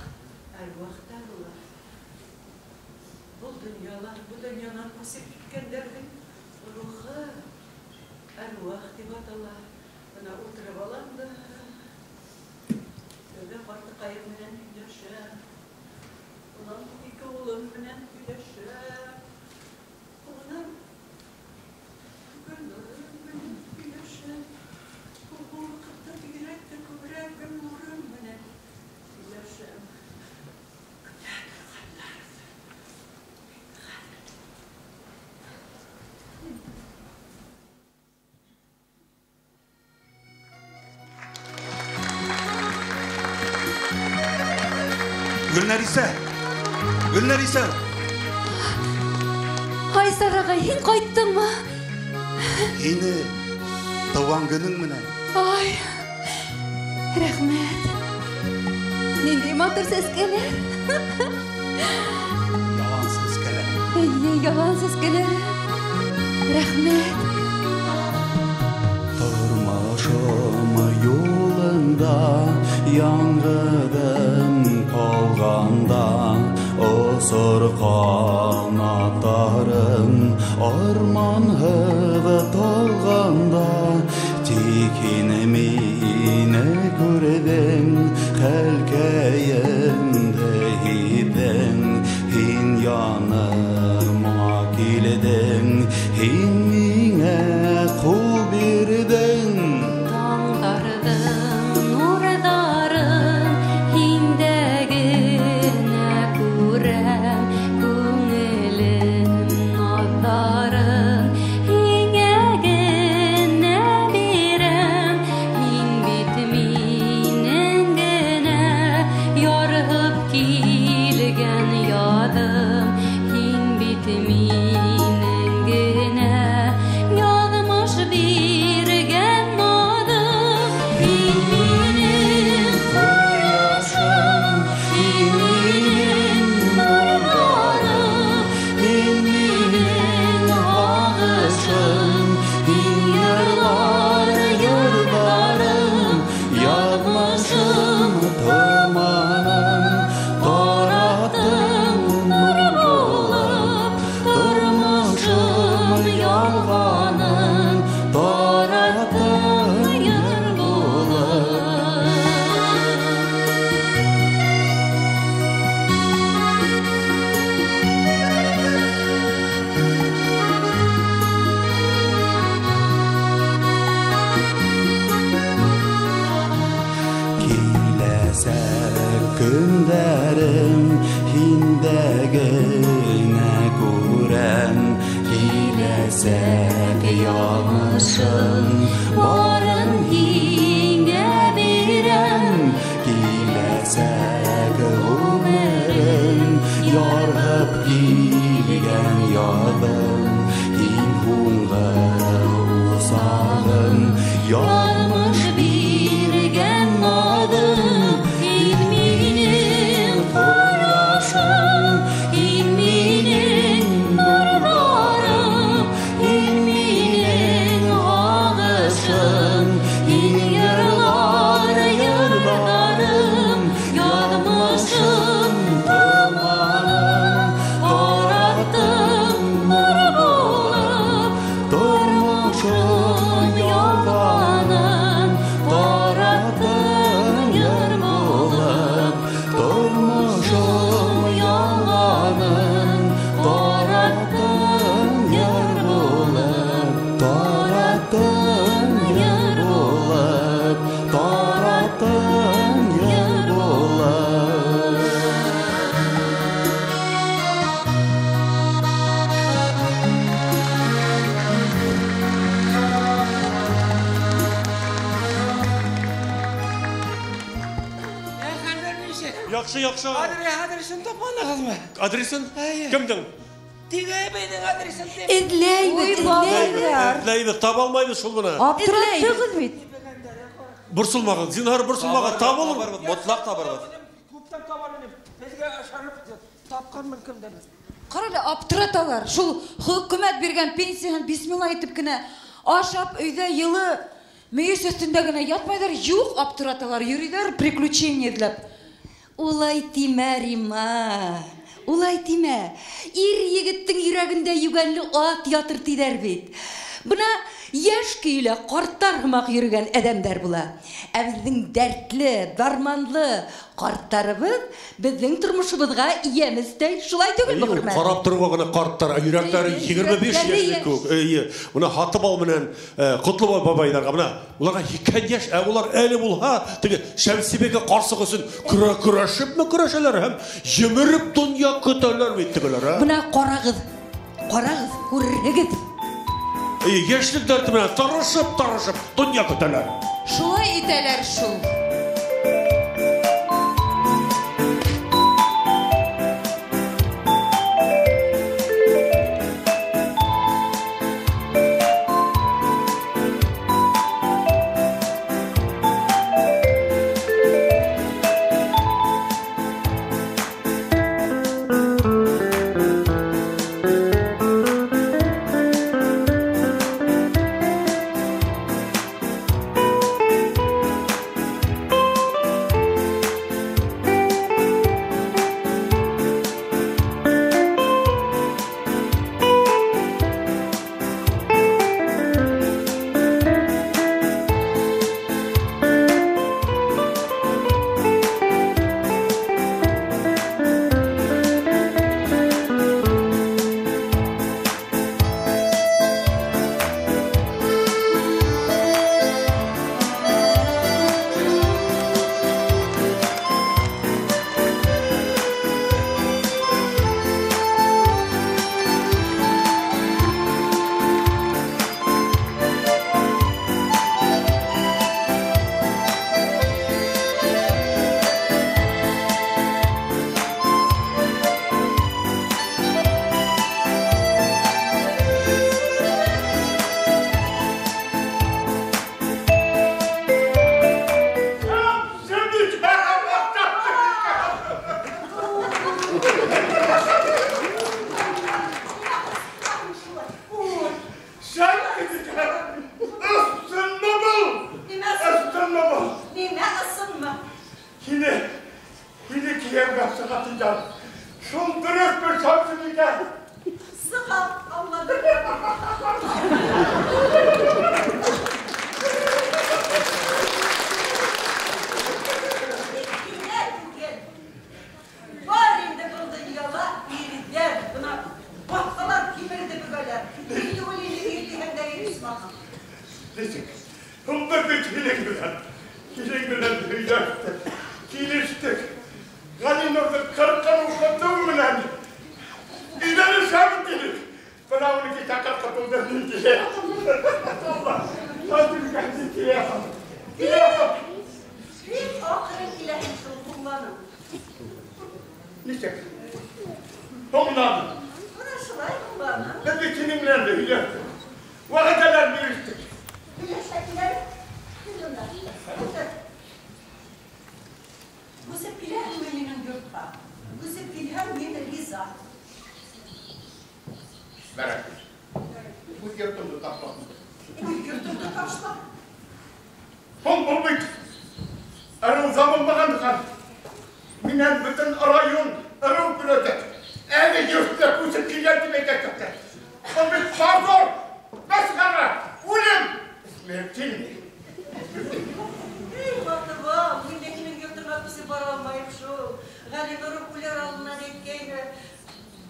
Әруахтар улар. Был донъялар, был донъянан күсеп киткәндәрҙең рухы әруах тип атала. Бына ултырып алам да, тәүҙә ҡартыҡайым менән һөйләшәм. Унан ике улым менән һөйләшәм. Унан Гөлнурым менән һөйләшәм. Ул ваҡытта бигерәк тә күберәк Гөлнурым менән һөйләшәм. Көтә торғандарҙыр. Гөлнәрисә! Гөлнәрисә! Айсар ағай, һин ҡайттыңмы? Һине тыуған көнөң менән. Ай, рәхмәт. Ниндәй матур сәскәләр. Ялан сәскәләр. Эйе, ялан сәскәләре. Рәхмәт. Тормошом юлында яңғыҙым ҡалғанда, осор ҡанаттарым арманһыҙ талғанда, тик һин мине күрҙең, хәлкәйемде һиҙҙең, һин яныма килдең, һин миңә ҡул бирҙең. Таңдарҙың нурҙарын һиндә генә күрәм. Йөҙөм һиндә генә күрәм, киләсәк яҙмышым барын һиңә бирәм, киләсәк ғүмерем ярһып килгән яҙым, һин һуңғы усағым, яҙмыш биргән наҙым, һин минең ҡояшым, һин минең нурҙарым, һин минең һағышым, һин йырлар йырҙарым, яҙмышым томаным, тараттың нур булып, тормошом ялғанын, тараттың йыр булып, тормошом ялғанын, тараттың йыр булып, тараттың йыр булып, тараттың йыр булып. Хәлдәр нисек? Яҡшы, яҡшы. Адресын тапманығыҙмы? Адресын? Кемдең? Теге әбейҙең адресын тип. Эҙләйбеҙ, эҙләйбеҙ. Эҙләйбеҙ, таба алмайбыҙ шул быны. Аптыраттығыҙ бит. Борсолмағыҙ, зинһар борсолмағыҙ, табылыр. Мотлаҡ табырбыҙ. Күптән табар инем. Һеҙгә ышанып тапҡанмын кемдән. Ҡара әле, аптыраталар. Шул хөкүмәт биргән пенсияһын бисмилла итеп кенә ашап, өйҙә йылы мейес өҫтөндә генә ятмайҙар. Юҡ, аптыраталар, йөрөйҙәр приключение эҙләп. Улай тимә, Рима. Улай тимә. Ир егеттең йөрәгендә йүгәнле ат ятыр тиҙәр бит. Бына йәш көйөлә ҡарттар һымаҡ йөрөгән әҙәмдәр була. Ә беҙҙең дәртле, дарманлы ҡарттарыбыҙ беҙҙең тормошобоҙға йәм өҫтәй. Шулай түгелме, Эйе, ул Хөрмәт? Ҡарап тороуға ғына ҡарттар, ә йөрәктәре Эйе, 25 йөрәктәре йәшлек йәш. кеүек. Эйе, бына Һатыбал менән Ҡотлобай бабайҙарға, бына уларға 80 йәш, ә улар әле булһа теге Шәмсибекә ҡарсыҡ өсөн көрәшепме көрәшәләр һәм емереп донъя көтәләр бит тегеләр, ә? Бына ҡарағыҙ, ҡарағыҙ, күрерһегеҙ. Эйе, йәшлек дәрте менән тырышып-тырышып донъя көтәләр. Шулай итәләр шул. Нисек? Һуң бер бит һинең белән. Һинең белән һөйләштек, килештек. Ғәлинурҙың Ҡырҡын уҡытыу менән өйләнешәбеҙ тинек. Бына уны кисә ҡырҡы тулды, мин килә ятам. Алла, мин килә ятам. Килә ятам. Бик аҡрын киләһең шул, һуңланың. Нисек? Һуңланым. Бына шулай һуңланың. Беҙ бит һинең менән дә һөйләштек. Вәғәҙәләр бирештек. Һөйләшә киләбеҙ. Кил бында. Ултыр. Күсеп киләһеңме минең йортҡа? Күсеп килһәң, мин риза. Бәрәкәт. Үҙ йортомдо ташлап. Үҙ йортоңдо ташлап? Һуң был бит ырыу заманмаған хәл. Минән бөтөн район ырыу көләсәк. Әле йортта күсеп килгән тип әйтәсәктәр. Был бит позор, мәсхәрә, үлем. Смертельный. Эй, Батыбал, мин дә һинең йортоңа күсеп бара алмайым шул. Ғәлинурым үлер алдынан әйткәйне.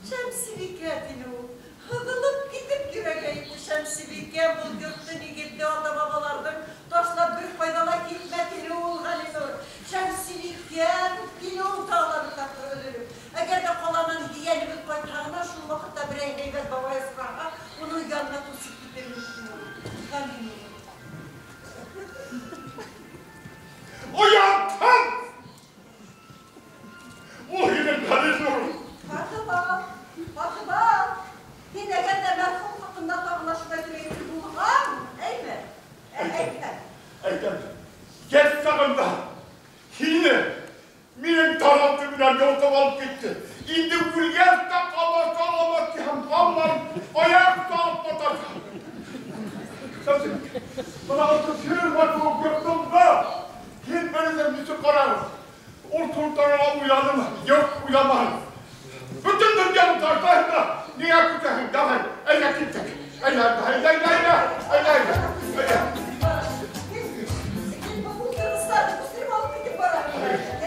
Шәмсебикә тине ул. Һығылып китеп йөрәгәйне Шәмсебикә, был йортто нигеҙҙе ата-бабаларҙың ташлап бер ҡайҙа ла китмә тине ул Ғәлинур. Шәмсебикә тине ул тағы ла бер тапҡыр өҙөлөп. Әгәр ҙә ҡаланан ейәнебеҙ ҡайтһа ғына, шул ваҡытта берәй һәйбәт бабай осраһа, уның янына күсеп китермен тине ул. Ғәлинур. Оятһыҙ! Ул һинең Ғәлинурың. Ҡатыбал, Ҡатыбал, һин әгәр ҙә мәрхүм хаҡында тағы ла шулай тип булһаң, әйме? Әйтәм. Әйтәм. Йәш сағында һине минең таратым менән йолҡоп алып китте. Инде үлгәс тә ҡамаса аламаҫ тиһәм, һаман аяҡ салып маташа. Шәмсебикә, бына ошо ферма кеүек йортомда һин береҙен нисек ҡарарһың? Ул турала уйланымы? Юҡ, уйламаһын. Бөтөн донъяны ташлайһың да, ниңә күсәһең? Давай, әйҙә киттек. Әйҙә, әйҙә, әйҙә, әйҙә, әйҙә, әйҙә. Һин был ултырғыстарҙы күсереп алып китеп бараһың.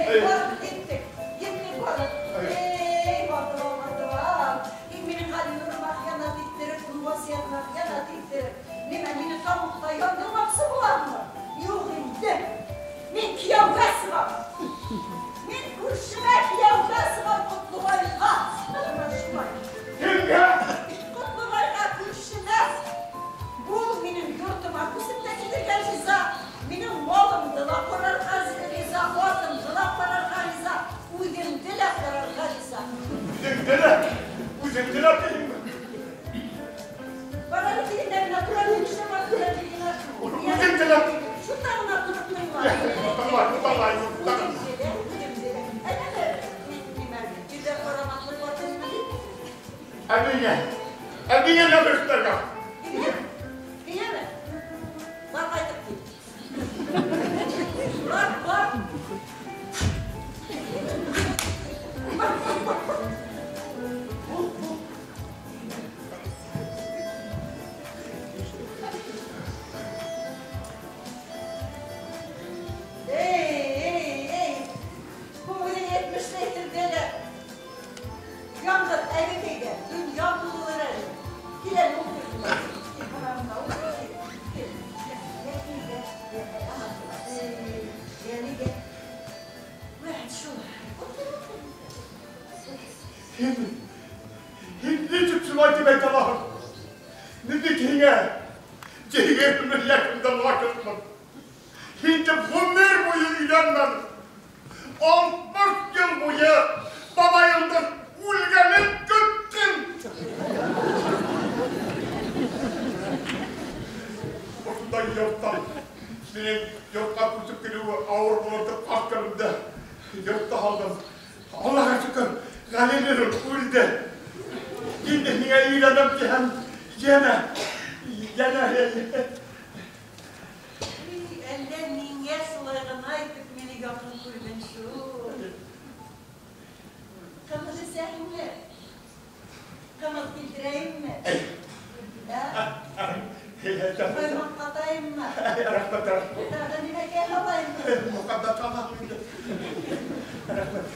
Эй, барып киттек. Киттек барып. Эй, Батыбал, Батыбал. Һин минең Ғәлинурыма хыянат иттереп, уның васыятына хыянат иттереп, нимә, мине тамуҡта яндырмаҡсы булаһыңмы? Юҡ инде. Мин кейәүгә сығам. Мин күршемә кейәүгә сығам, Ҡотлобайға. Бына шулай. Кемгә? Ҡотлобайға, күршемә. Ул минең йортома күсеп тә китергә риза. Минең малымды ла ҡарарға риза, атымды ла ҡарарға риза, үҙемде лә ҡарарға риза. Үҙеңде лә? Үҙеңде лә тиһеңме? Бар әле тигәндә генә тора, мин эшләп барып тора тигән шул. Үҙеңде лә? Шунда ғына тороп тыңла. Тыңла, тыңла, тыңла. Үҙемде лә, үҙемде лә. Әле нимә, өйҙә ҡарамаҡлы ҡатынмы тип? Ә миңә? Ә миңә нәмә эшләргә? Һиңәме? Бар ҡайтып кит. Бар, бар. Бар, бар, бар. Эй, эй, эй. Күңелең етмешләй телдә лә. Яңғыҙ әбекәйгә донъя тулылыр әле. Кил әле, ултыр шулай. Кил, бына бында ултыр. Кил. Йә, кил, йә, ана шулай. Эй, йә, нигә? Вәт шулай. Ултыр, ултыр. Һин, һин нисек шулай тип әйтә алаһың? Мин бит һиңә 20 йәшемдә ғашиҡмын. Һин тип ғүмер буйы өйләнмәнең. 60 йыл буйы бабайыңдың үлгәнен көттөң. Ошондай йорттан минең йортҡа күсеп килеүе ауыр булыр тип ҡарт көнөмдә йортта һалдым. Аллаға шөкөр, Ғәлинурым үлде. Инде һиңә өйләнәм тиһәм, йәнә, йәнә. Әллә миңә шулай ғына итеп мине яҡын күрҙең шул. Ҡымыҙ эсәһеңме? Ҡымыҙ килтерәйемме? Ә? Ҡаймаҡ ҡатайыммы? Рәхмәт, рәхмәт. Тағы нимәкәй һалайыммы? Мөхәббәт һалаһың инде. Рәхмәт.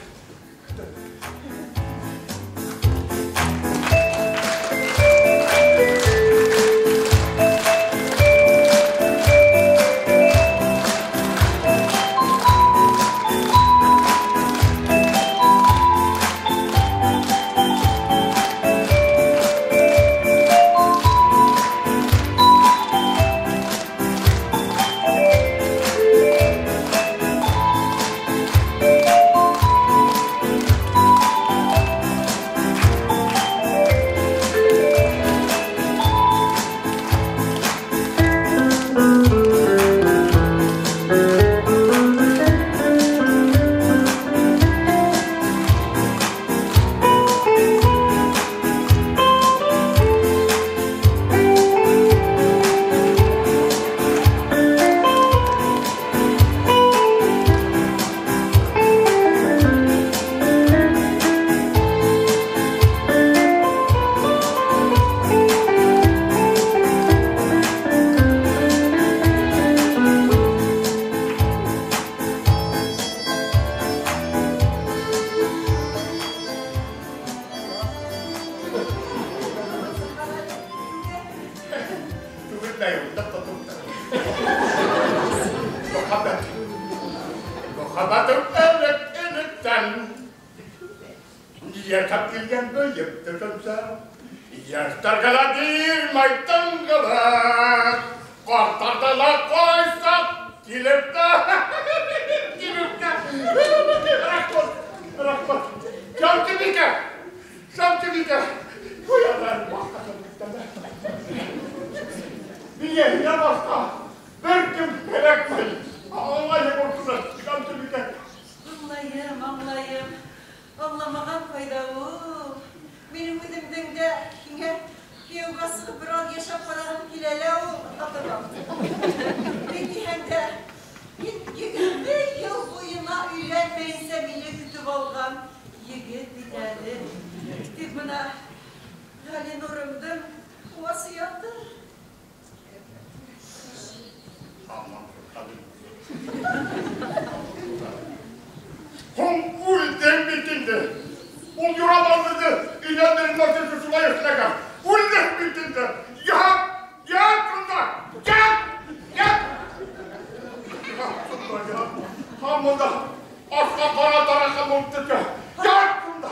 Яшәп килгән бөек төшөнсә, яшьләргә лә бирмәй тынгылык, картларда ла кайсак килеп тә, килеп тә. Рәхмәт, рәхмәт. Шәмсебикә, Шәмсебикә. Куялар башка Миңә һинән башка бер кем кәрәкмәй. Аңлайым шуны, Шәмсебикә. Аңлайым, аңлайым. Аңламаған файда ул. Минең үҙемдең дә һиңә кейәүгә сығып бер аҙ йәшәп ҡарағым килә лә ул, ҡатыным. Ни тиһәң дә, һин 20 йыл буйына өйләнмәйенсә мине көтөп алған егет бит әле. Тик бына Ғәлинурымдың васыяты. Һуң үлдең бит инде. Ул юрамалды, өйләндерелмәҫ өсөн шулай эшләгән. Үлдең бит инде. Ят, ят шунда, ят, ят. Ят шунда, ят. Һаман да ашҡа ҡара тараҡан булып төшә. Ят шунда.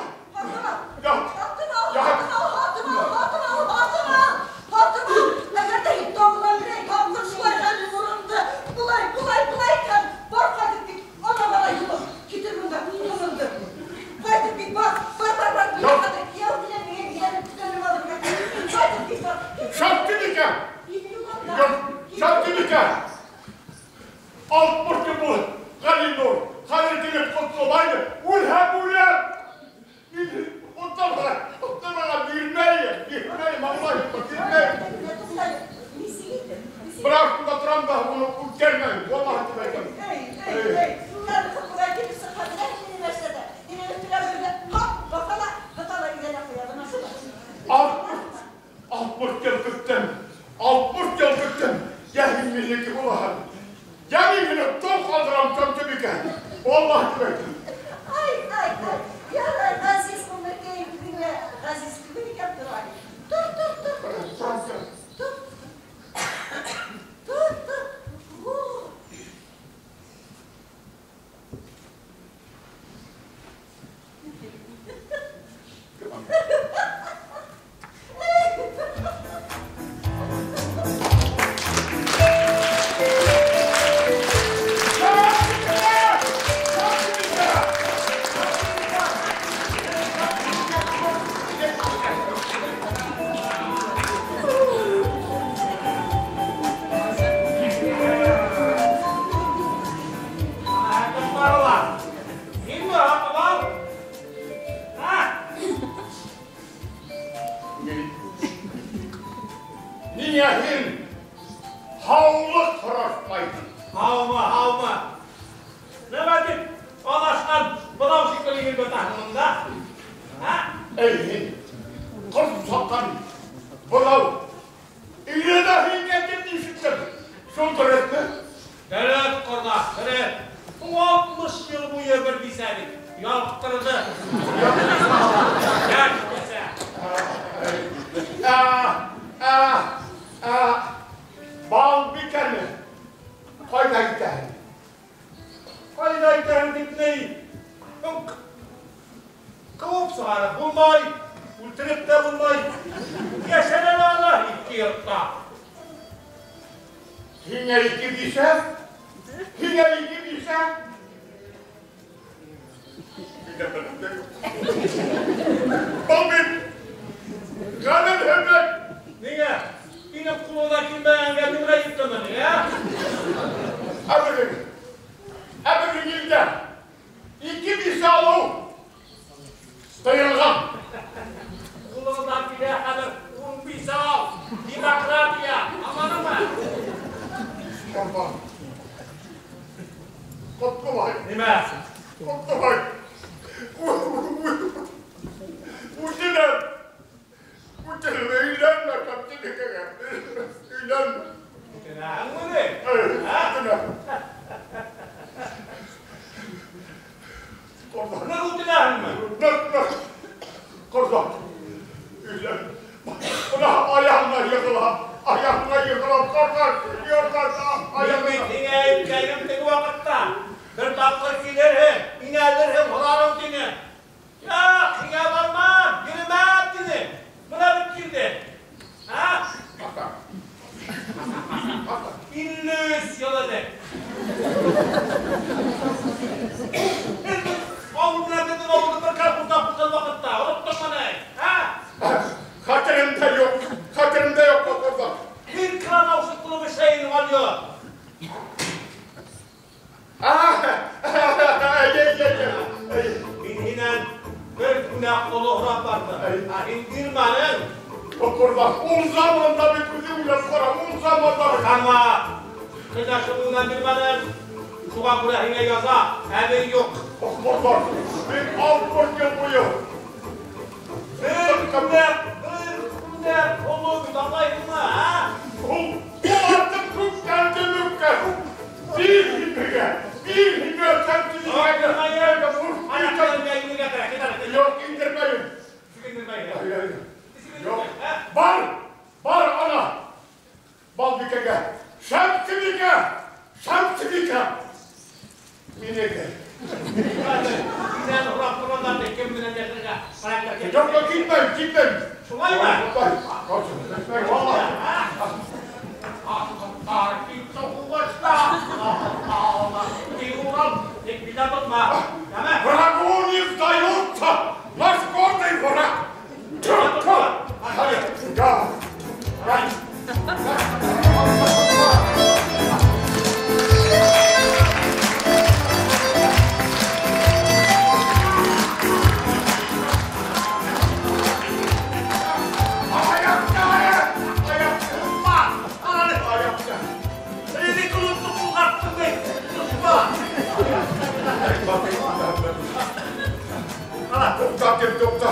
Ят. Һатып ал, һатып ал, һатып ал, һатып ал, һатып ал, һатып ал. Әгәр ҙә һин тағы ла берәй тапҡыр шулай Ғәлинурымды былай, былай, былай итһәң, бар ҡайтып кит, ана бала юлың, китер бында, ҡыҙыңды. Ҡайтып кит, бар, бар, бар, бар. Мин хәҙер кейәү менән миңә эйәреп төҙәлеп алырға кәрәк. Ҡайтып кит, бар. Шәмсебикә! Шәмсебикә! 60 йыл булды, Ғәлинур, хәҙер килеп ҡотолайҙы, үлһәм үләм. Мин оттарға бирмәйем, бирмәйем, аңлайым, бирмәйем. Бына шунда торам да уны үткәрмәйем, валлаһи тип әйтәм. Эй, эй, эй, әле ҡотолға килеп сыҡһа, бына һин нәрсәлә? Һинең өҫтөнә бер ҡап баҫа ла, баҫа ла өйләнә ҡуя, бына шулай. 60 йыл көттөм, 60 йыл көттөм. Йә һин минеке булаһың, йә мин һине тол ҡалдырам, Шәмсебикә. Валлаһи тип әйтәм. Ай, ай, ай, ярай, ғәзиз ғүмеркәйем, үҙеңә ғәзиз түгел икән, тор әле. Тор, тор, тор, тор, тор, тор, тор. О! Ниңә һин һаулыҡ һорашмайһың? Һаумы, һаумы. Нәмә тип алашҡан бынау шикелле йөрөп ятаһың бында? Ә? Эй, һин ҡорт саҡҡан бынау өйрәнә һиңә тип ишеттем. Шул дөрөҫмө? Дөрөҫ, ҡорҙаш, дөрөҫ. 60 йыл буйы бер бисә бит. Ялыҡтырҙы. Йәш бисә. Балбикәне ҡайҙа итәһең? Ҡайҙа итәһең тип ни? Ҡыуып сығарып булмай, үлтереп тә булмай. Йәшәнә лә ала ике йортта. Һиңә ике бисә? Һиңә ике бисә? Был бит ғәҙелһеҙлек. Ниңә? Һинең ҡулыңдан килмәгәнгә мин ғәйеплеме ни, ә? Әбегең, әбегең илдә ике бисә алыу тыйылған. Ҡулыңдан килә хәҙер 10 бисә ал. Демократия, аңланыңмы? Ҡорбан. Ҡотлобай. Нимә? Ҡотлобай. Үтенәм. Үтенәм, өйләнмә, Шәмсебикәгә. Өйләнмә. Үтенәһеңме ни? Үтенәм. Ҡорҙаш. Ныҡ үтенәһеңме? Ныҡ, ныҡ. Ҡорҙаш. Өйләнмә. Бына аяғыңа йығылам, аяғыңа йығылам, ҡорҙаш, ҡорҙаш, Мин бит һиңә әйткәйнем теге ваҡытта. Бер тапҡыр килерһең, инәлерһең, һорарым тине. Юҡ, һиңә барма. күмәк ҡулы һорап барҙы. Ә һин бирмәнең. Ҡорбан, ул заманда бит үҙе уйлап ҡара, ул заманда бит. Ҡанма, көнләшеүеңдән бирмәнең. Шуға күрә һиңә яза, әбей юҡ. Ҡорбан, мин 60 йыл буйы. Бер күмәк ҡулы бит, аңлайһыңмы, ә? Ул артыҡ күптәрҙе мөмкин. Бир һинегә, бир һиңә тәмсилгә. Юҡ, индермәйем. Юҡ, бар, бар ана. Балбикәгә, Шәмсебикә, Шәмсебикә. Минеке. Һинән һорап торғандар кем менән йәшәргә? Юҡ, юҡ, китмәйем, китмәйем. Шулаймы? Валлаһи. Асҡар китте һуғышта. Тик Урал, тик билдә тотма. Яме? Врагу не сдаются! Наш гордый враг! Тихо! Да! To'xta, to'xta.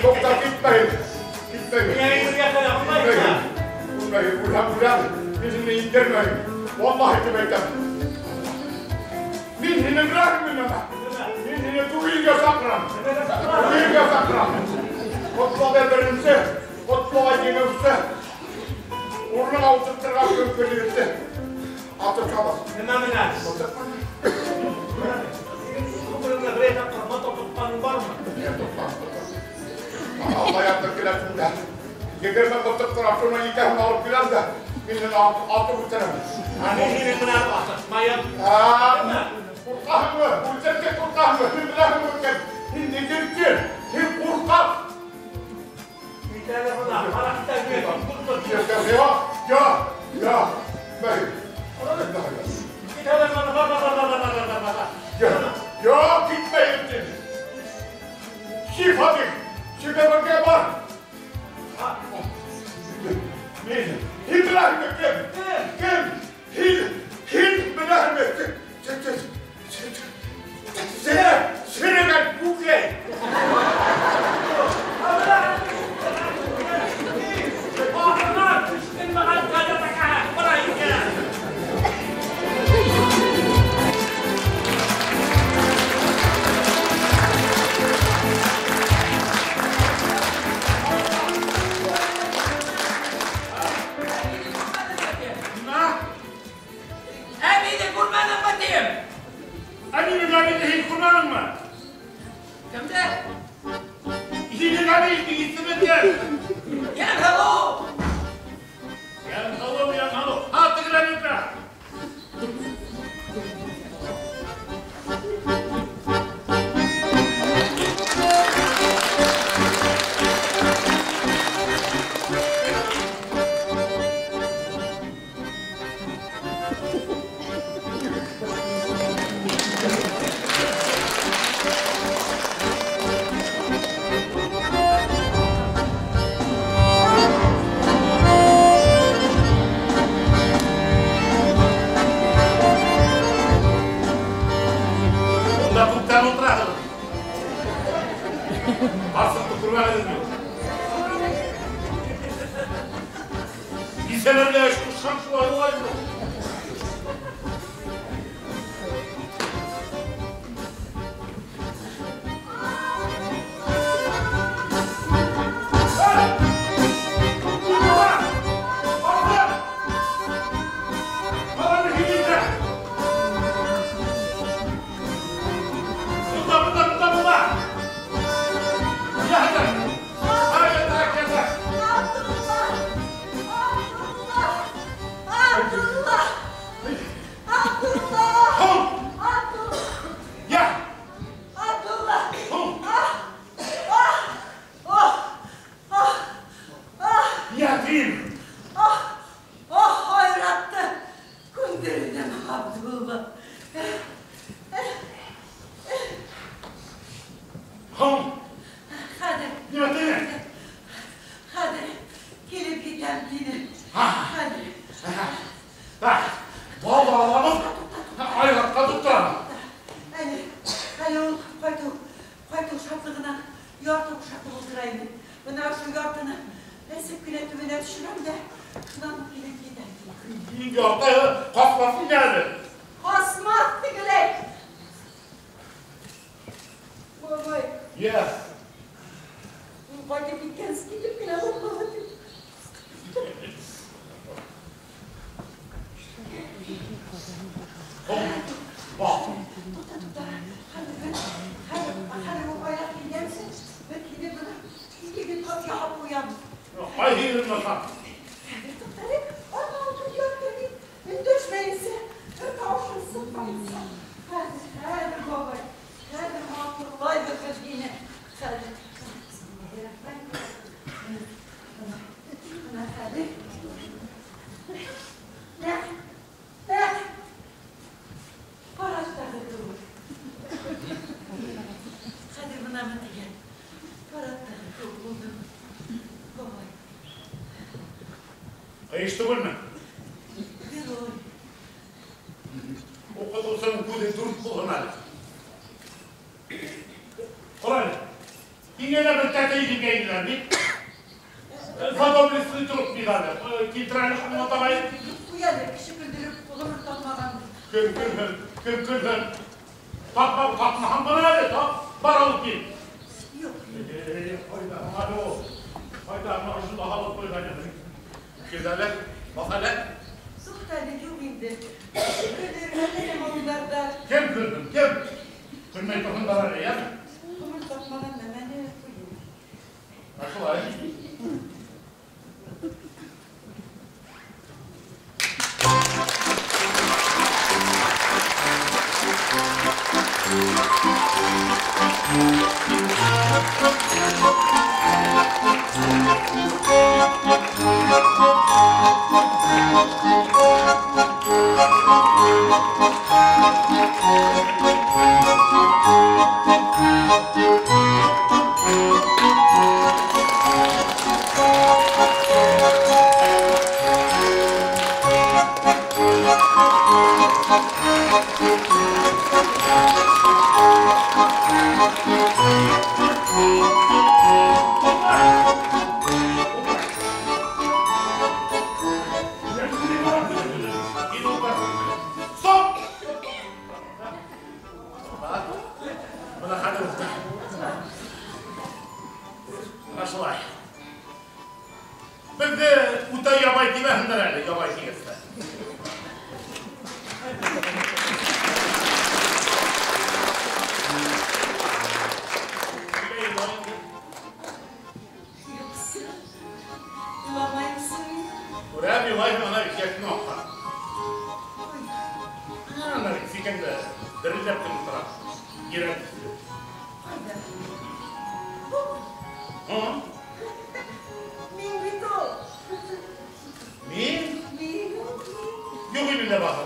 To'xta, gitmeyin. Gitmeyin. Gitmeyin. Gitmeyin. Ulan, ulan. Birini indirmeyin. Vallahi demekten. Min hine bırakmayın ama. Min hine tuğuyla saklan. Tuğuyla saklan. Kotla birinci, kotla ikinci. Urnuna oturtturgan köpürüyüpti. Atıp çabuk. Nima менән? Ғүмереңдә берәй тапҡыр мотор тотҡаның бармы? Алла яттыр киләсең дә. 20 мылтыҡ тора, шуның икәүен алып киләм дә, мине атып үлтерәм. Ә мин һинең менән атышмайым. Ҡурҡаһыңмы? Үлтерергә ҡурҡаһыңмы? Һин беләһеңме икән? Һин егерке, һин ҡурҡаҡ. Кит әле бына, ҡара китә бир. Юҡ, юҡ, юҡ. Кит әле бына, бар, бар, бар, бар, бар, бар. Юҡ, китмәйем тип. Шифа тип. Шифа бар. Мин, һин беләһеңме кем? Кем? Һин, һин беләһеңме? Серегән күкәй. Ахырҙа төшкөнмәгән газетаға бара икән. Әбейҙе күрмәнеңме тием? Әбейҙең әбейҙе һин күрмәнеңме? Кемде? Һинең әбейҙең исеме кем? Йәнһылыу. Йәнһылыу, Йәнһылыу. Һа, тегеләр ултыра. Ҡарсыҡты күрмәнегеҙме? Бисәләргә эш ҡушһаң, шулай була инде. Abdullah! Нимә тине? Хәҙер килеп китәм тине. Хәҙер. Так, бал алабыҙ, Айратҡа тотторабыҙ. Әле ул ҡайтыу шатлығынан ярты бушатып ултыра ине. Бына ошо яртыны эсеп кенә төбөнә төшөрәм дә, шунан килеп китәм. Ярты ҡасмаҫ ине әле. Ҡасмаҫ тегеләй. Бабай. Йә. Ул ҡайтып киткәнсе китеп кенә булмаһын тип. Туҡта, туҡта. Хәҙер ул Айрат килгәнсе, беҙ һине бына ике тап яһап ҡуябыҙ. Ҡайһы ерен яһап? Хәҙер туҡта әле, ана ултыр ятты бит. Өндәшмәйенсә, бер тауышын сыҡмайынса. Хәҙер, бабай, хәҙер матурлайбыҙ беҙ һине. Хәҙер. Бына хәҙер. Нәҡ, нәҡ. Парадтағы кеүек. Хәҙер бынамы тигән. Парадтағы кеүек булдым. Бабай. Ҡыйыш түгелме? Герой. Уҡытыусының күҙе дүрт булһын әле. Ҡара әле. Һиңә лә бер тәтәй килгәйнеләр бит. За доблестный труд медале. Килтерә әле шуны атағайым. Ҡуй әле, кеше көлдөрөп, ғүмер тапмаған. Кем көлһөн, кем көлһөн. Тапма, тапмаһаң бына әле, тап, бар алып кил. Юҡ. Ҡайҙа, әле ул. Ҡайҙа, бына ошонда һалып ҡуйған инем. Кил әле, баҫ әле. Туҡта әле, юҡ инде. Кеше көлөр, әле лә уйларҙар. Кем көлһөн, кем? Көлмәй торһондар әле, йәме? Ғүмер тапмаған нәмәне ҡуйым. Ә шулай. Стоп! Бына хәҙер Бына шулай. Беҙҙе үтә ябай тимәһендәр әле, ябай тигәс тә. Юҡсы, иламайымсы мин? Күрәм, илайһың, ана бит йәшен аҡҡан. Ана бит сикәңдә дерелдәп кенә тора. Ерән төҫлө. Ҡайҙа? Һы? Мин бит ул. Мин? Мин ул, мин. Юҡ инде лә баһа.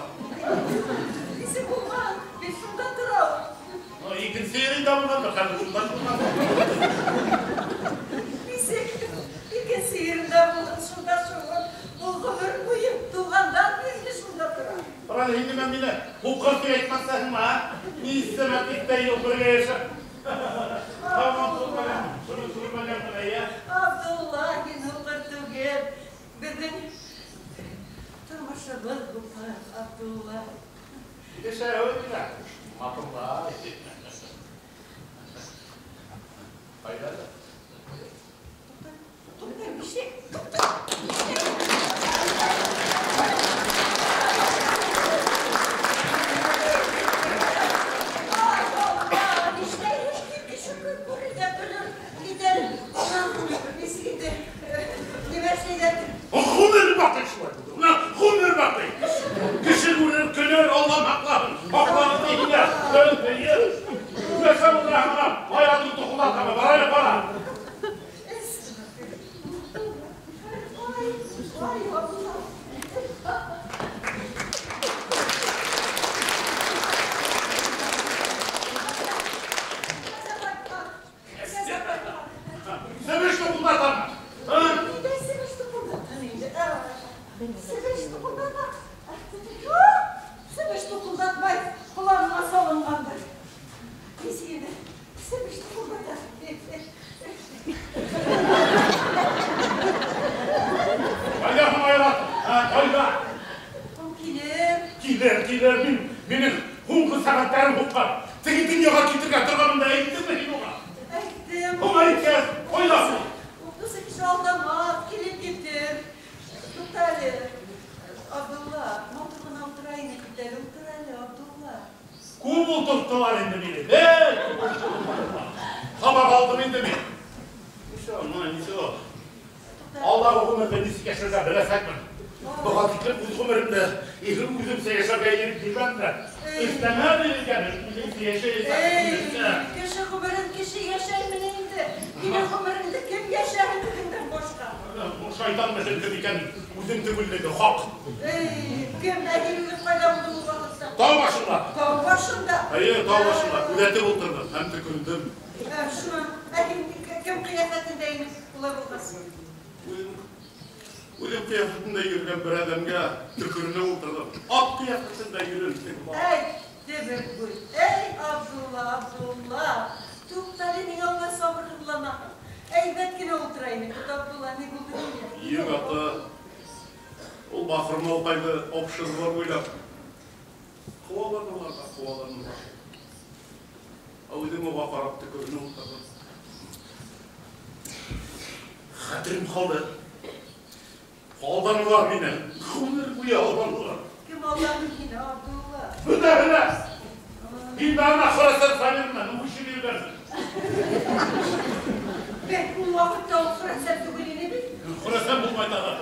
Нисек булған? Мин шунда торам. Икенсе ерендә булғандыр, хәҙер шунда булған. Нисек? Икенсе ерендә булған, шунда шуған. Ул ғүмер буйы туғандан бирле шунда тора. Ҡара әле, һин нимә мине һуҡыр тип әйтмәҫһеңме, а? Нисәмә тиҫтә йыл бергә йәшәп. Һаман күрмәгән, шуны күрмәгән бына, йә? Абдулла, һин һуҡыр түгел. Беҙҙең тормошобоҙ һуҡыр, Абдулла. Уйлап. Уҡытыусы кеше алдамаҫ, килеп етер. Туҡта әле, Абдулла, матур ғына ултыра ине бит әле, ултыр әле, Абдулла. Күп ултырттылар инде мине. Һабаҡ алдым инде мин. Ничего, ну, ничего. Алдағы ғүмерҙе нисек йәшәргә беләсәкмен. Быға тиклем үҙ ғүмеремдә үҙемсә йәшәргә ирек бирмәм дә. Өҫтәмә бирелгән, үҙеңсә йәшәйәсәк. Кеше ғүмерен кеше йәшәйме инде? Һинең ғүмереңде кем йәшәһен үҙеңдән башҡа? Ул шайтан менән кем икән, үҙең түгеллеге хаҡ. Кем, әгәр үҙең ҡайҙа булдың ул ваҡытта? Тау башында. Тау башында? Эйе, тау башында. Күҙәтеп ултырҙым һәм төкөрөндөм. Шунан, ә һин кем ҡиәфәтендә инең улай булғас? Үҙем ҡиәфәтендә йөрөгән бер әҙәмгә төкөрөнөп ултырҙым. Ат ҡиәфәтендә йөрөм. Эй, дөбөр, эй, Абдулла, Абдулла. Туҡта әле, ниңә улай сабырһыҙланаһың? Әйбәт кенә ултыра ине бит, Абдулла, ни булды һиңә? Юҡ, ата. Ул бахыр малҡайҙы общество буйлап ҡыуаланылар ҙа ҡыуаланылар. Ә үҙем уға ҡарап төкөрөнөп ултырҙым. Хәтерем ҡалды. Алданылар мине. Ғүмер буйы алданылар. Кем алданы һине, Абдулла? Бөтәһе лә. Һин дә ана Хөрәсән Сабир менән үбешеп йөрөгәнһең. Бәк, ул ваҡытта ул Хөрәсән түгел ине бит. Хөрәсән булмай тағы.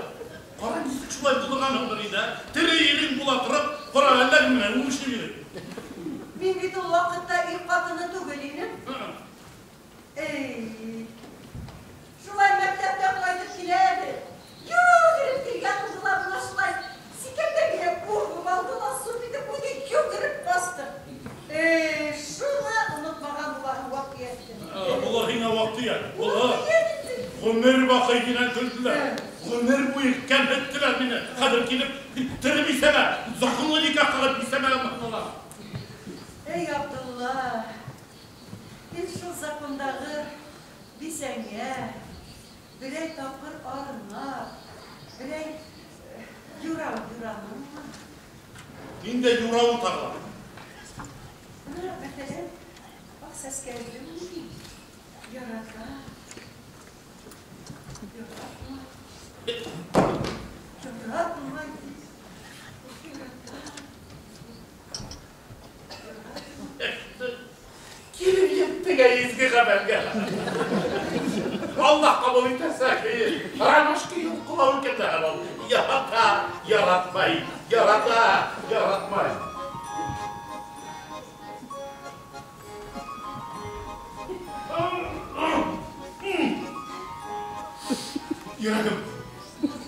Ҡара, нисек шулай булдырғанһыңдыр инде, ә? Тере ирең була тороп, ҡара, әллә кем менән үбешеп йөрөй. Мин бит ул ваҡытта ир ҡатыны түгел инем. Эй, шулай мәктәптән ҡайтып киләбеҙ. Йүгереп килгән булдылар бына шулай. Сикәмдә генә урғып алдылар, су итеп үҙе йүгереп басты. Эй, шуны онотмаған булаһың ваҡ-төйәкте. Улар һиңә ваҡ-төйәк. Улар ғүмер баҡый һинән көлдөләр. Ғүмер буйы кәмһеттеләр мине. Хәҙер килеп тере бисәмә, законлы никах ҡылып бисәмә алмаҫтылар. Эй, Абдулла, һин шул закондағы бисәңә берәй тапҡыр арынап, берәй юрау юраныңмы? Ниндәй юрау тағы? Бына, мәҫәлән, аҡ сәскәле ярата, яратмай, яратмай, ярата. Килеп еттек ә изге ғәмәлгә. Аллаһ ҡабул итәсәк. Ромашка йолҡолау икән дә ул. Ярата, яратмай, ярата, яратмай. Йөрәгем,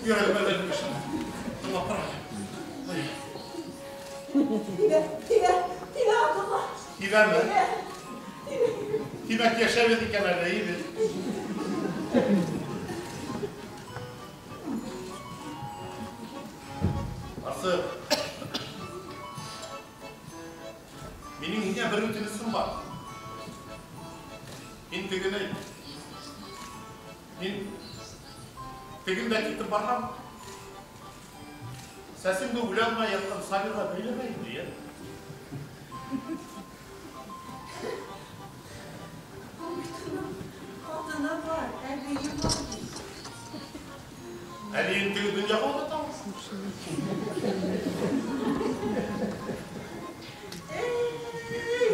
йөрәгем әллә нимә эшләне. Тыңлап ҡара. Тибә, тибә, тибә, Абдулла. Тибәме? Тимәк, йәшәбеҙ икән әле, эйе. Ҡарсыҡ, минең һиңә бер үтенесем бар. Һин тегене, мин тегендә китеп барһам, сәсеңде үлә алмай ятҡан Сабирға бәйләмә инде, йә? Ул бит уның ҡатыны бар, әбейе бар бит. Әбейен теге донъяға оҙатамы? Эй,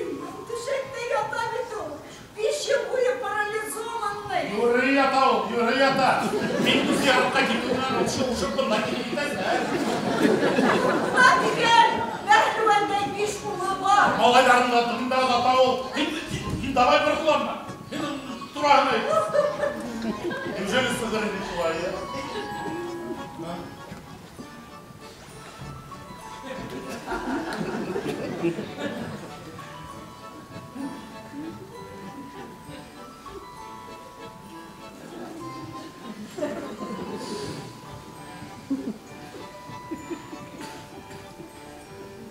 түшәктә ята бит ул. 5 йыл буйы парализованный. Юрый ята ул, юрый ята. Мин зыяратҡа китеү менән шыуышып бында килеп китәсең, ә? Бына тигән, бәһлеүәндәй 5 улы бар. Малайҙарын да тында оҙата ул. Һин давай борсоланма. Һин тураһын әйт. Неужели сығыр ине шулай, ә?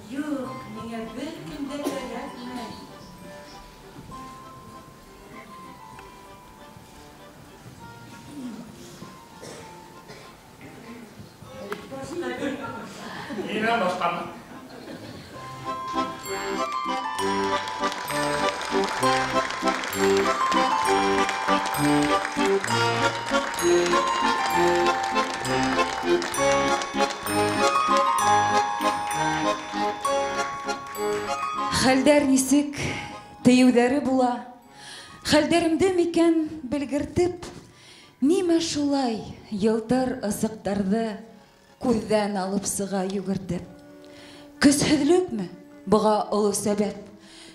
Юҡ, миңә бер кем дә кәрәкмәй. Башҡа бер Минән башҡамы? Thank you. Хәлдәр нисек тейеүҙәре була. Хәлдәремде микән белгертеп, нимә шулай йылтыр ысыҡтарҙы күҙҙән алып сыға йүгертеп. Көсһөҙлөкмө быға оло сәбәп?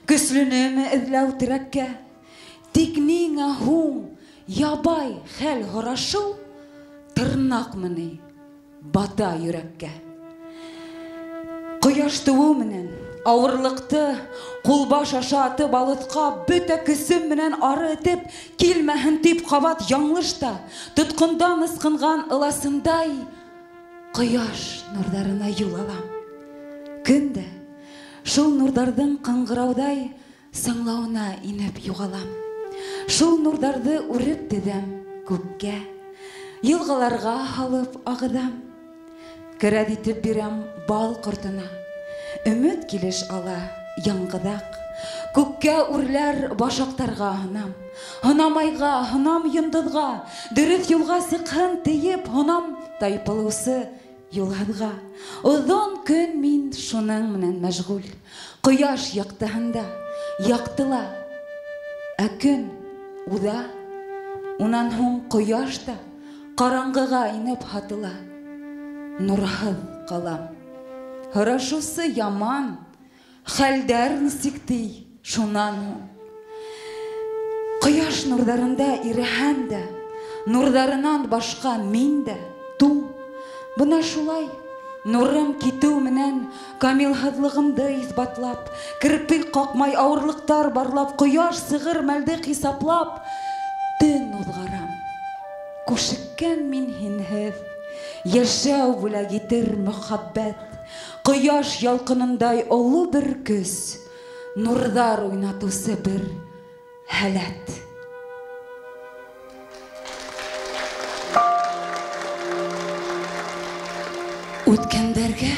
Көслөнөмө эҙләү терәккә? Тик ниңә һуң ябай хәл һорашыу тырнаҡмы ни бата йөрәккә? Ҡояш тыуыу менән ауырлыҡты ҡулбаш аша атып алыҫҡа бөтә көсөм менән ары этеп килмәһен тип ҡабат яңылыш та тотҡондан ысҡынған ыласындай ҡояш нурҙарына юл алам. Көн дә шул нурҙарҙың ҡыңғырауҙай сыңлауына инеп юғалам. Шул нурҙарҙы үреп теҙәм күккә, йылғаларға һалып ағыҙам. Керәҙ итеп бирәм бал ҡортона, өмөт килеш ала яңғыҙаҡ. Күккә үрләр башаҡтарға һонам, һонамайға, һонам йондоҙға, дөрөҫ юлға сыҡһын тейеп, һонам тайпылыусы юлһыҙға. Оҙон көн мин шуның менән мәшғүл, ҡояш яҡтыһында яҡтыла, ә көн уҙа, унан һуң ҡояш та ҡараңғыға инеп һатыла. Нурһыҙ ҡалам. Һорашыусы яман, хәлдәр нисек ти шунан һуң. Ҡояш нурҙарында иреһәм дә, нурҙарынан башҡа мин дә туң. Бына шулай нурым китеү менән камилһыҙлығымды иҫбатлап, керпек ҡаҡмай ауырлыҡтар барлап, ҡояш сығыр мәлде хисаплап, төн уҙғарам. Күшеккән мин һинһеҙ, йәшәү бүләк итер мөхәббәт, ҡояш ялҡынындай оло бер көс, нурҙар уйнатыусы бер һәләт. Үткәндәргә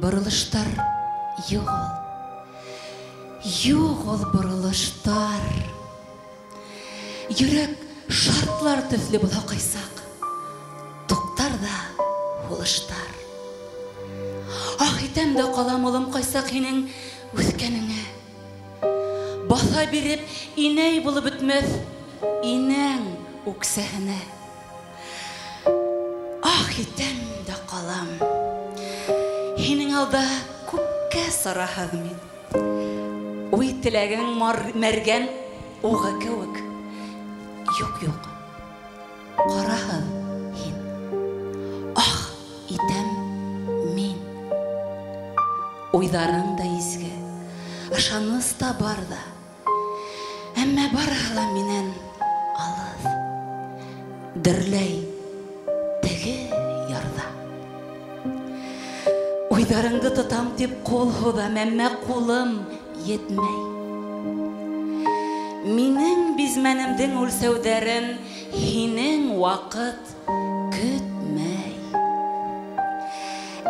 боролоштар юҡ ул. Юҡ ул боролоштар. Йөрәк шартлар төҫлө була ҡайсаҡ, туҡтар ҙа һулыштар. Ах итәм дә ҡалам, улым, ҡайсаҡ һинең үҫкәнеңә. Баҫа биреп инәй булып бөтмәҫ инәң үксәһенә. Ах итәм дә ҡалам. Һинең алда күпкә сараһыҙ мин. Уй теләгең мәргән уғы кеүек. Юҡ, юҡ, ҡараһыҙ һин. Ах итәм мин. Уйҙарың да изге, ышаныс та бар ҙа, әммә барыһы ла минән алыҫ. Дөрләй теге ярҙа. Уйҙарыңды тотам тип ҡул һуҙам, әммә ҡулым етмәй. Минең бизмәнемдең үлсәүҙәрен һинең ваҡыт көтмәй.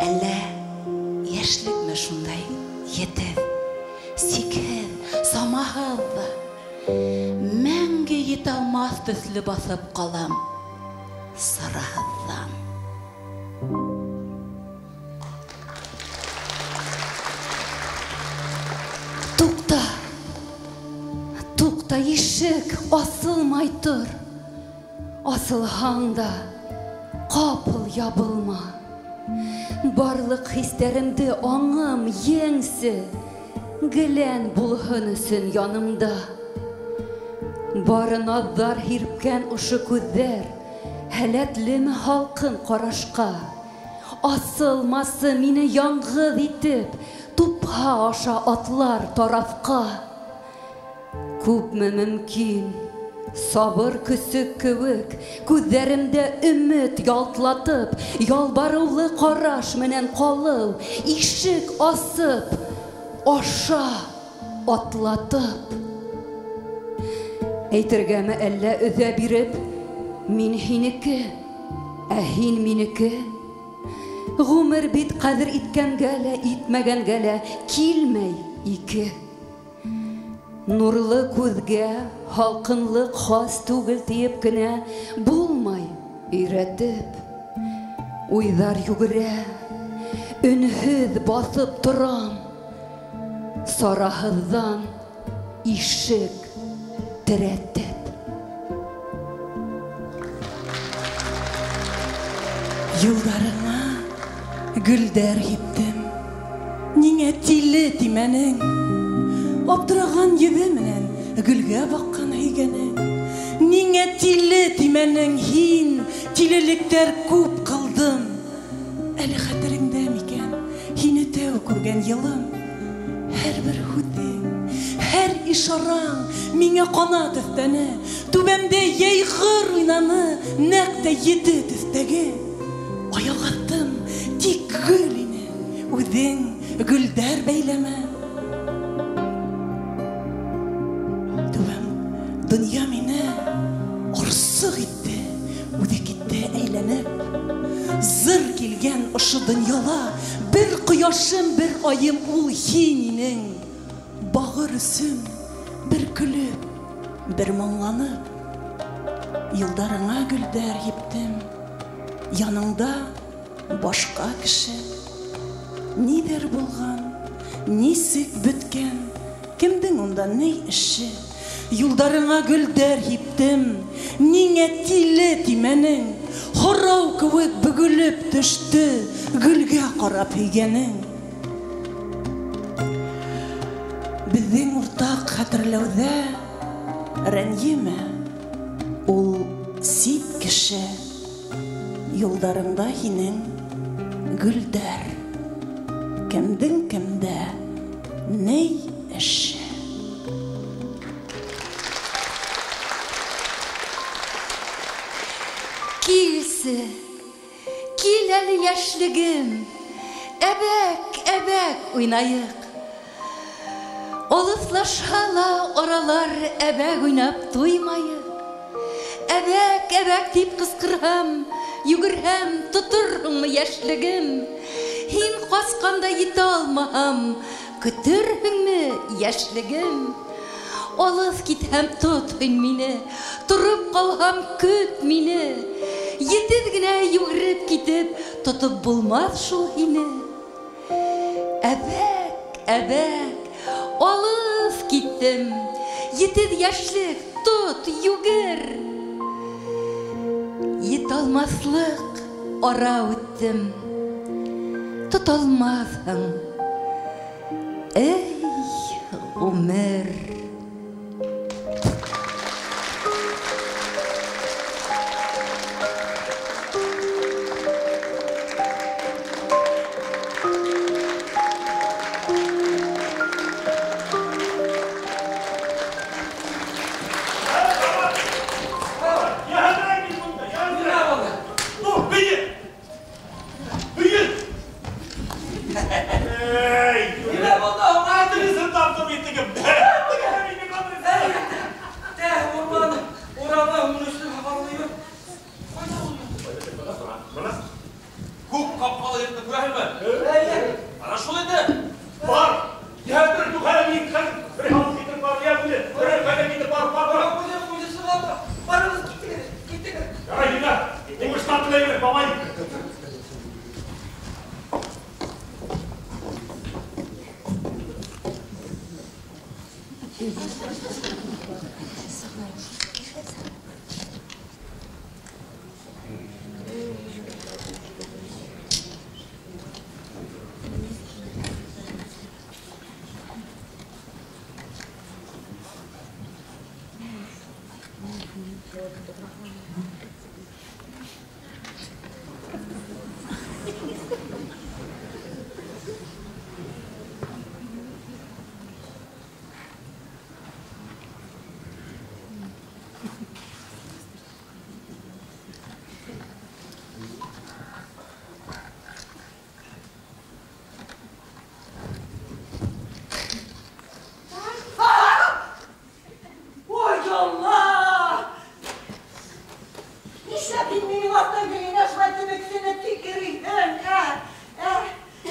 Әллә йәшлекме шундай етеҙ, сикһеҙ, самаһыҙ ҙа, мәңге етә алмаҫ төҫлө баҫып ҡалам сараһыҙҙан. Туҡта, туҡта, ишек асылмай тор. Асылһаң да ҡапыл ябылма. Барлыҡ хистәремде аңым еңсе, гелән булһын өсөн янымда. Бары наҙҙар һирпкән ошо күҙҙәр һәләтлеме һалҡын ҡарашҡа? Асылмасы мине яңғыҙ итеп, тупһа аша атлар тарафҡа. Күпме мөмкин, сабыр көсөк кеүек, күҙҙәремдә өмөт ялтлатып, ялбарыулы ҡараш менән ҡалыу, ишек асып, аша атлатып. Әйтергәме әллә өҙә биреп, мин һинеке, ә һин минеке? Ғүмер бит ҡәҙер иткәнгә лә, итмәгәнгә лә килмәй ике. Нурлы күҙгә һалҡынлыҡ хас түгел тиеп кенә булмай өйрәтеп. Уйҙар йүгерә, өнһөҙ баҫып торам. Сараһыҙҙан ишек терәтеп. Юлдарыңа гөлдәр һиптем, ниңә тиле тимәнең? Аптыраған йөҙө менән гөлгә баҡҡан һөйгәнең. Ниңә тиле тимәнең һин, тилелектәр күп ҡылдым. Әле хәтереңдә микән һине тәү күргән йылым? Һәр бер һүҙең, һәр ишараң миңә ҡанат өҫтәне. Түбәмдә йәйғыр уйнаны, нәҡ тә ете төҫтәге. Аяҡ аҫтым тик гөл ине, үҙең гөлдәр бәйләмә. Түбәм, донъя мине орсоҡ итте, үҙе китте әйләнеп. Зыр килгән ошо донъяла бер ҡояшым, бер айым ул һин инең. Бағыр өсөн бер көлөп, бер моңланып, юлдарыңа гөлдәр һиптем. Яныңда башҡа кеше. Ниҙәр булған, нисек бөткән, кемдең унда ни эше? Юлдарыңа гөлдәр һиптем, ниңә тиле тимәнең? Һорау кеүек бөгөлөп төштө гөлгә ҡарап һөйгәнең. Беҙҙең уртаҡ хәтерләүҙә рәнйемә, ул сит кеше. Юлдарыңда һинең гөлдәр, кемдең кемдә ни эше? Килсе, кил әле йәшлегем, әбәк, әбәк уйнайыҡ. Алыҫлашһа ла аралар әбәк уйнап туймайыҡ. Әбәк, әбәк тип ҡысҡырһам, йүгерһәм, тоторһоңмо йәшлегем? Һин ҡасҡанда етә алмаһам, көтөрһөңмө йәшлегем? Алыҫ китһәм, тот һин мине, тороп ҡалһам, көт мине. Етеҙ генә йүгереп китеп, тотоп булмаҫ шул һине. Әбәк, әбәк, алыҫ киттем, етеҙ йәшлек, тот, йүгер. Етә алмаҫлыҡ ара үттем, тота алмаҫһың, эй, ғүмер.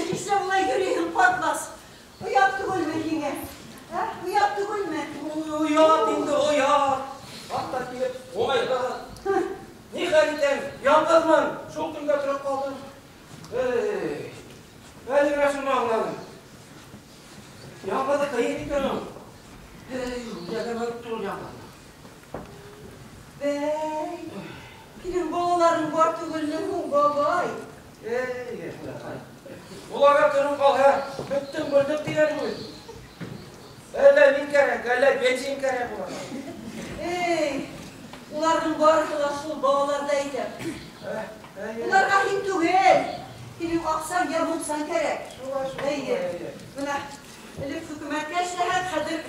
Нишләп улай йөрөйһөң, ҡатмас? Оят түгелме һиңә? Оят түгелме? Оят инде, оят. Хатта килеп, уңайһыҙ. Ни хәл итәм, яңғыҙмын, шул көнгә тороп ҡалдым. Эй, әле генә шуны аңланым. Яңғыҙы ҡыйын икән ул. Эй, үләгән түгел яңғыҙ. Бәй, һинең балаларың бар түгелме һуң, бабай? Эй, уларға көнөң ҡалһа, бөттөң, бөлдөк тигән һүҙ. Әллә мин кәрәк, әллә бензин кәрәк уларға. Эй, уларҙың барыһы ла шул балаларҙа икән. Уларға һин түгел, һинең аҡсаң йә мунсаң кәрәк. Эйе, бына элек хөкүмәткә эшләһәк, хәҙер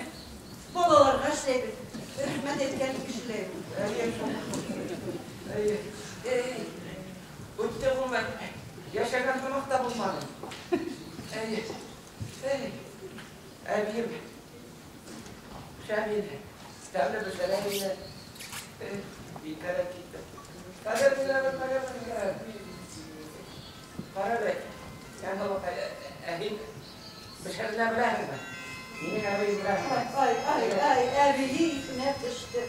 балаларға эшләйбеҙ. Рәхмәт әйткән кешеләр. Эйе, эй, үтте ғүмер. Йәшәгән һымаҡ та булманы. Эйе, эй, әбейем, шәп ине, тәмле бешерә ине. Битәрәк китте. Хәҙер беләмен, ҡара әле, Яңғылыҡ, ә һин бешеренә беләһеңме? Минең әбейем беләһеңме? Ай, ай, ай, әбейе иҫенә төштө.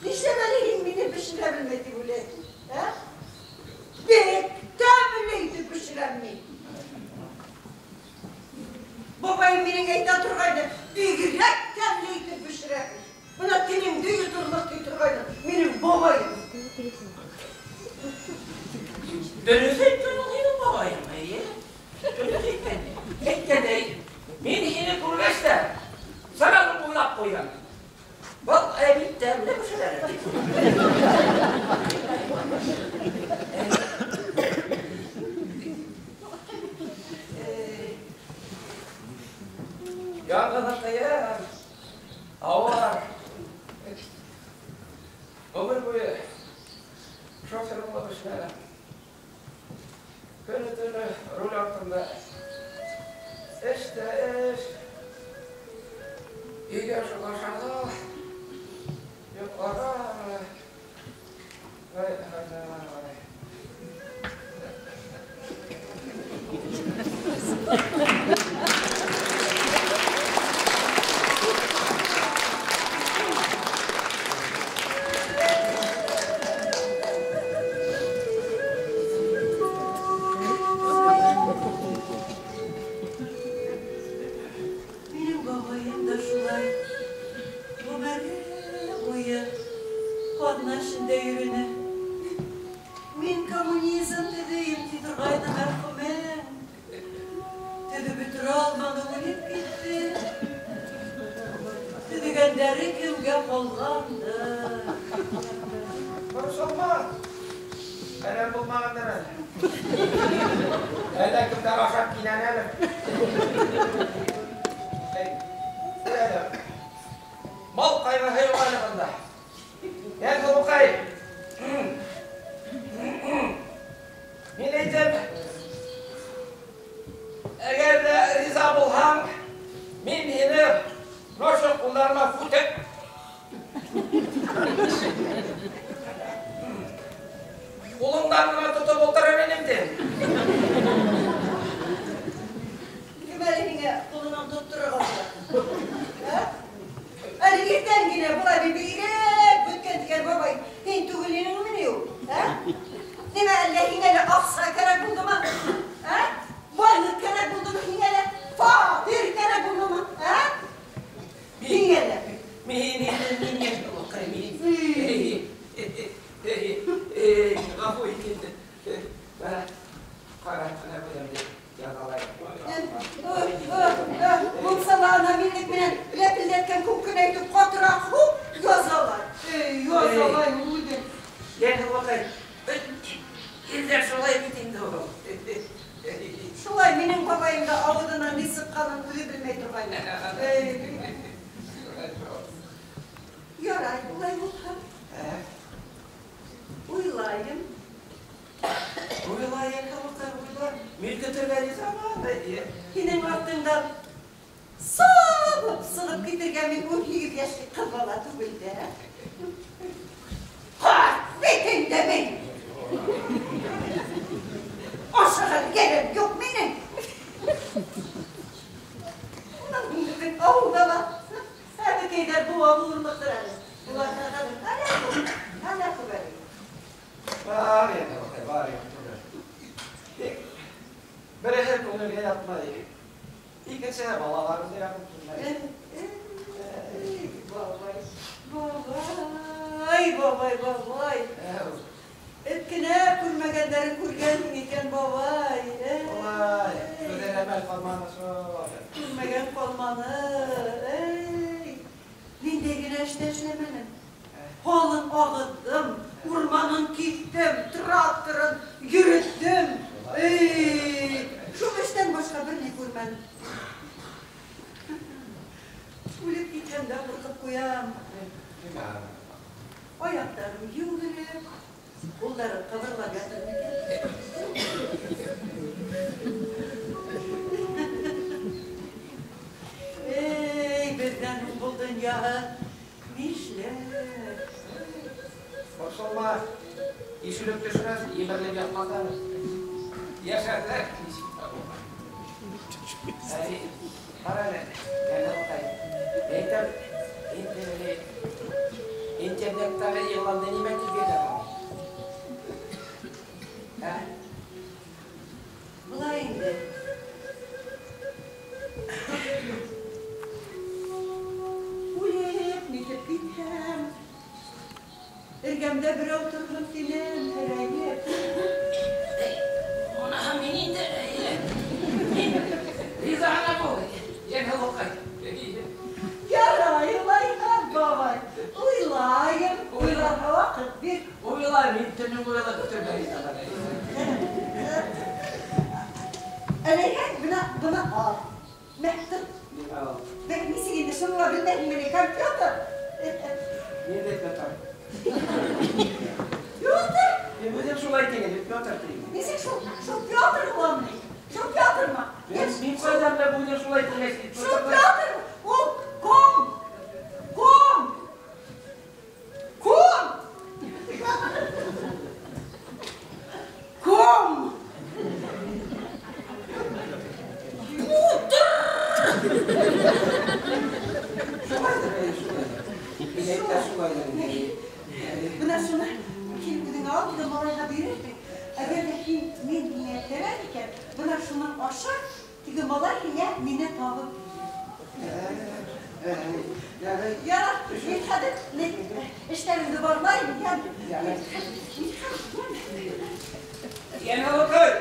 Нишләп әле һин мине бешерә белмәй тип уйлайһың? Ә? Бик тәмле итеп бешерәм мин. Бабайым минең әйтә торғайны, бигерәк тәмле итеп бешерәһең. Бына телеңде йоторлоҡ ти торғайны, минең бабайым. Дөрөҫ әйткән ул һинең бабайың, эйе. Дөрөҫ әйткән. Әйткәндәй, мин һине күргәс тә сразу уйлап ҡуям. Был әбей тәмле бешерә тип. Яңғыҙ ҡыйын, ауыр. Ғүмер буйы шофер булып эшләнем. Көнө-төнө руль артында. Эш тә эш. Өйгә ашарға, йоҡларға. Ай, ай, ай. Минең бабайым да шулай ғүмере буйы ҡаҙна эшендә йөрөнө. Мин коммунизм төҙөйөм ти торғайны мәрхүмем. Төҙөп бөтөрә алманы, үлеп китте. Төҙөгәндәре кемгә ҡалғандыр? Борсолма. Әрәм булмағандар әле. Әллә кемдәр ашап кинәнәлер. Мал ҡайғыһы юҡ әле бында. Йәнһылыуҡай, мин әйтәм, әгәр ҙә риза булһаң, мин һине ошо ҡулдарыма күтәп ҡулыңдан ғына тотоп ултырыр инем тим. Кем әле һиңә ҡулынан тотторорға була? Ә? Әле иртән генә былай бигерәк бөткән тигән бабай, һин түгел инеңме ни ул? Ә? Нимә, әллә һиңә лә аҡса кәрәк булдымы? Ә? Байлыҡ кәрәк булдымы һиңә лә? Фатир кәрәк булдымы? Ә? Һиңә лә. Мин, мин, Йәнһылыуҡай, мин. Ғәфү ит инде. Бына, ҡара, бына үҙемде язалайым. Мунсала ана минлек менән ләпелдәткән күк кенә итеп ҡатыраҡ һуҡ язалай. Эй, язалай ул үҙен. Йәнһылыуҡай, ирҙәр шулай бит инде ул. Шулай минең бабайым да ауыҙынан ни сыҡҡанын үҙе белмәй торғайны. Эй. Ярай, улай булһа. Уйлайым. Уйла, Йәнһылыуҡай, уйла. Мин көтөргә ризамын. Һинең артыңдан сабып сығып китергә мин 18 йәшлек ҡыҙ бала түгел дә. Ҡарт бит инде мин. Ашығыр ерем юҡ минең. Унан һуң беҙҙең ауылда ла Балалар юҡ түгел. Тик береһе күңелгә ятмай, икенсеһе балаларымды яҡын килмәй. Бабай, бабай, бабай, бабай. Эт кенә күрмәгәндәрен күргәнһең икән, бабай. Улай, күҙҙән әмәл ҡалманы шул. Күрмәгән ҡалманы. Эй, ниндәй генә эштә эшләмәнем. Һалын ағыҙҙым, урманын киҫтем, тракторын йөрөттөм. Эй, шул эштән башҡа бер ни күрмәнем. Үлеп китһәм дә ҡурҡып ҡуям. Аяҡтарым йүгереп, ҡулдарым ҡыбырлап ятыр микән? Эй, беҙҙән һуң был донъяһы нишләр? Борсолма, ишелеп төшмәҫ, емерелеп ятмаҫ. Йәшәрҙәр нисек тә булһа. Әй, ҡара әле, Йәнһылыуҡай. Әйтәм, инде интернеттағы иғланды нимә тип бирҙең? Ә? Былай инде. Үлеп, нитеп китһәм, эргәмдә берәү торһон тинем, һерәйеп. Уныһы мин инде, мин риза ғына бул, Йәнһылыуҡай. Ярай, улайһа, бабай. Уйлайым, уйларға ваҡыт бир. Уйлайым, мин төнөң уйлап бөтөрмәй риза ғына. Әләйһәң, бына ал. Мә, тот. Нимә ул? Бәк, нисек инде, шуны ла белмәйһеңме ни, компьютер? Ниндәй Петр? Петр? Мин үҙем шулай тигән, Петр тигән. Нисек шул Петр буламы ни? Шул Петрмы? Мин ҡайҙан беләм, үҙем шулай тигәс, Шул Петр, ул ком, ком, ком, ком. Шулайҙыр, әйе, шулайҙыр. Мин әйтә шулайҙыр. Бына шуны килеп үҙең ал, бына малайға бирерһең. Әгәр ҙә һин мин һиңә кәрәк икән, бына шуның аша теге малай һиңә мине табып бирер. Ярар, мин хәҙер эштәремде барлайым, йәме? Йәнһылыуҡай!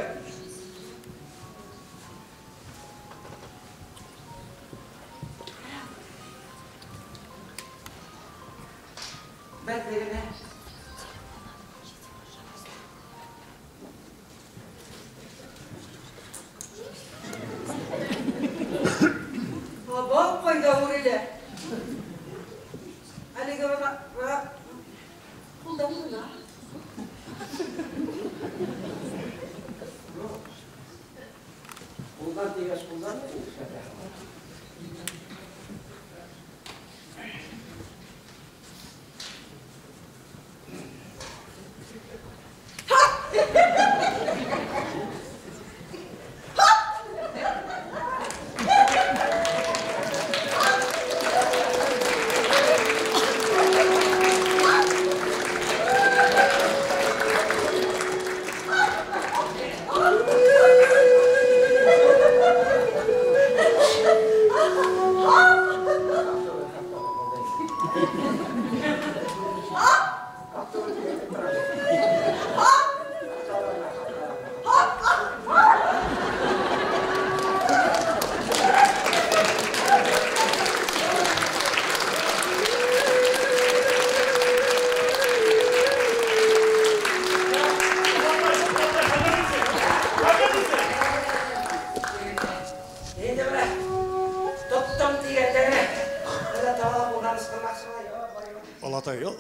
Бер генә. Бабам ҡайҙа үрелә? Әлеге бына ҡулдан ғына. Ҡулдан тигәс, ҡулдан нишләтә?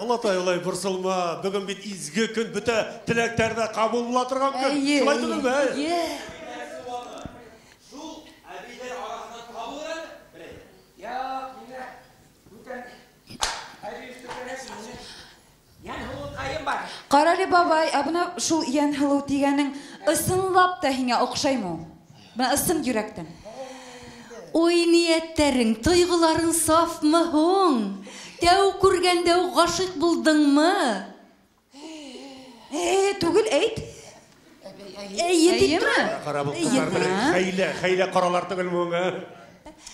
Олатай, олай борсолма. Бөгөн бит изге көн, бөтә теләктәр ҙә ҡабул була торған көн. Шулай түгелме? Эйе. Шул әбейҙәр араһынан табылыр әле берәй. Юҡ, мине бүтән әбей өҫтөкәнәс, мине Йәнһылыуҡайым бар. Ҡара әле, бабай, ә бына шул Йәнһылыу тигәнең ысынлап та һиңә оҡшаймы ул? Бына ысын йөрәктән. Уй ниәттәрең, тойғоларың сафмы һуң? Тәү күргәндә үк ғашиҡ булдыңмы? Түгел, әйт. Әйе дип тора. Ҡара был ҡыҙҙар менән хәйлә, хәйлә ҡоралар түгелме уңа?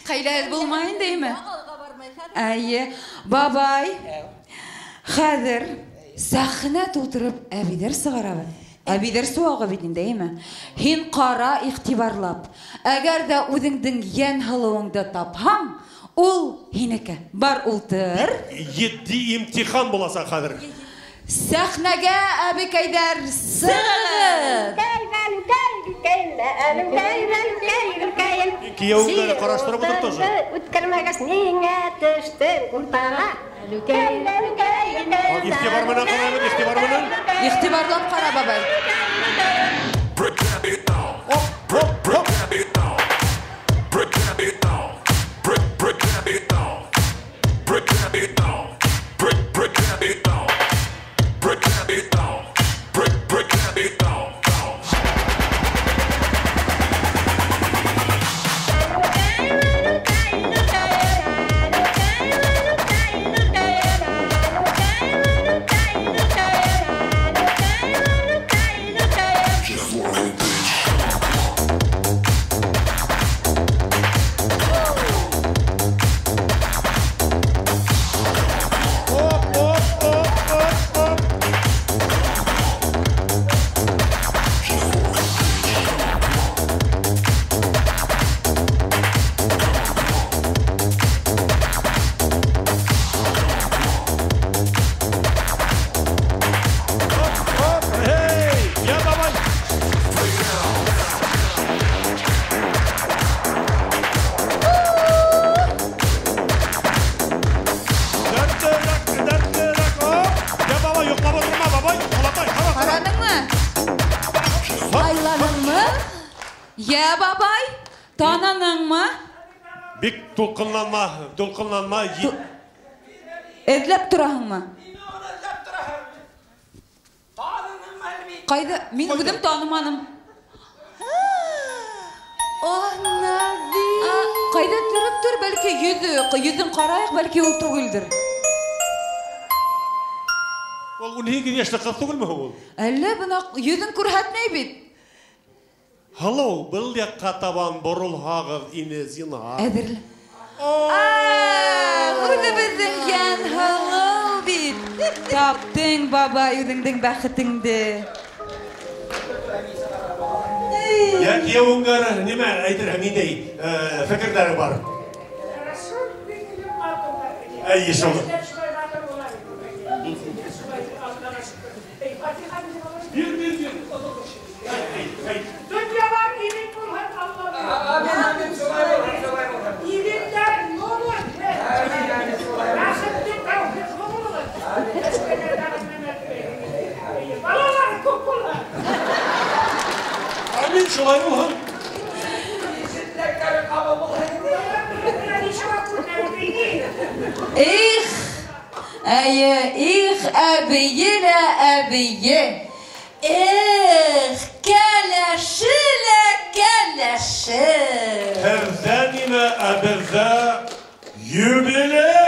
Хәйлә булмай инде, әйме? Әйе, бабай. Хәҙер сәхнә тултырып әбейҙәр сығарабыҙ. Әбейҙәр сыуағы бит инде, әйме? Һин ҡара иғтибарлап. Әгәр ҙә үҙеңдең йән һылыуыңды тапһаң, ул һинеке. Бар, ултыр. Етди имтихан буласаҡ хәҙер. Сәхнәгә әбекәйҙәр сығығыҙ. Кейәүеңде әле ҡараштырып ултыр тоже. Үткәрмәгәс ниңә төштөң уртаға? Иғтибар менән ҡарайбыҙ, иғтибар менән. Иғтибарлап ҡара, бабай. Оп, оп, оп. Тулҡынланма, тулҡынланма. Эҙләп тораһыңмы? Ҡайҙа? Мин үҙем таныманым. Ана бит. Ҡайҙа тороп тор, бәлки йөҙө, йөҙөн ҡарайыҡ, бәлки ул түгелдер. Ул 18 йәшлек ҡыҙ түгелме ул? Әллә бына йөҙөн күрһәтмәй бит. Һылыу, был яҡҡа табан боролһағыҙ ине, зинһар. Әҙерле. Үҙебеҙҙең йән һылыу бит. Таптың, бабай, үҙеңдең бәхетеңде. Йә, кейәүеңгә нимә әйтерһең, ниндәй фекерҙәрең бар? Әйе, шул. Бир, бир, бир. Донъялар имен булһын, Алла. Амин, амин, шулай булһын, шулай булһын. Иремдәр нурлы, бәхетле, тәүфиҡлы булығыҙ. Балалар күп булһын. Амин, шулай булһын. Их, әйе, их, әбейе лә әбейе. Эх, кәләше лә кәләше. Һеҙҙә нимә, ә беҙҙә юбилей!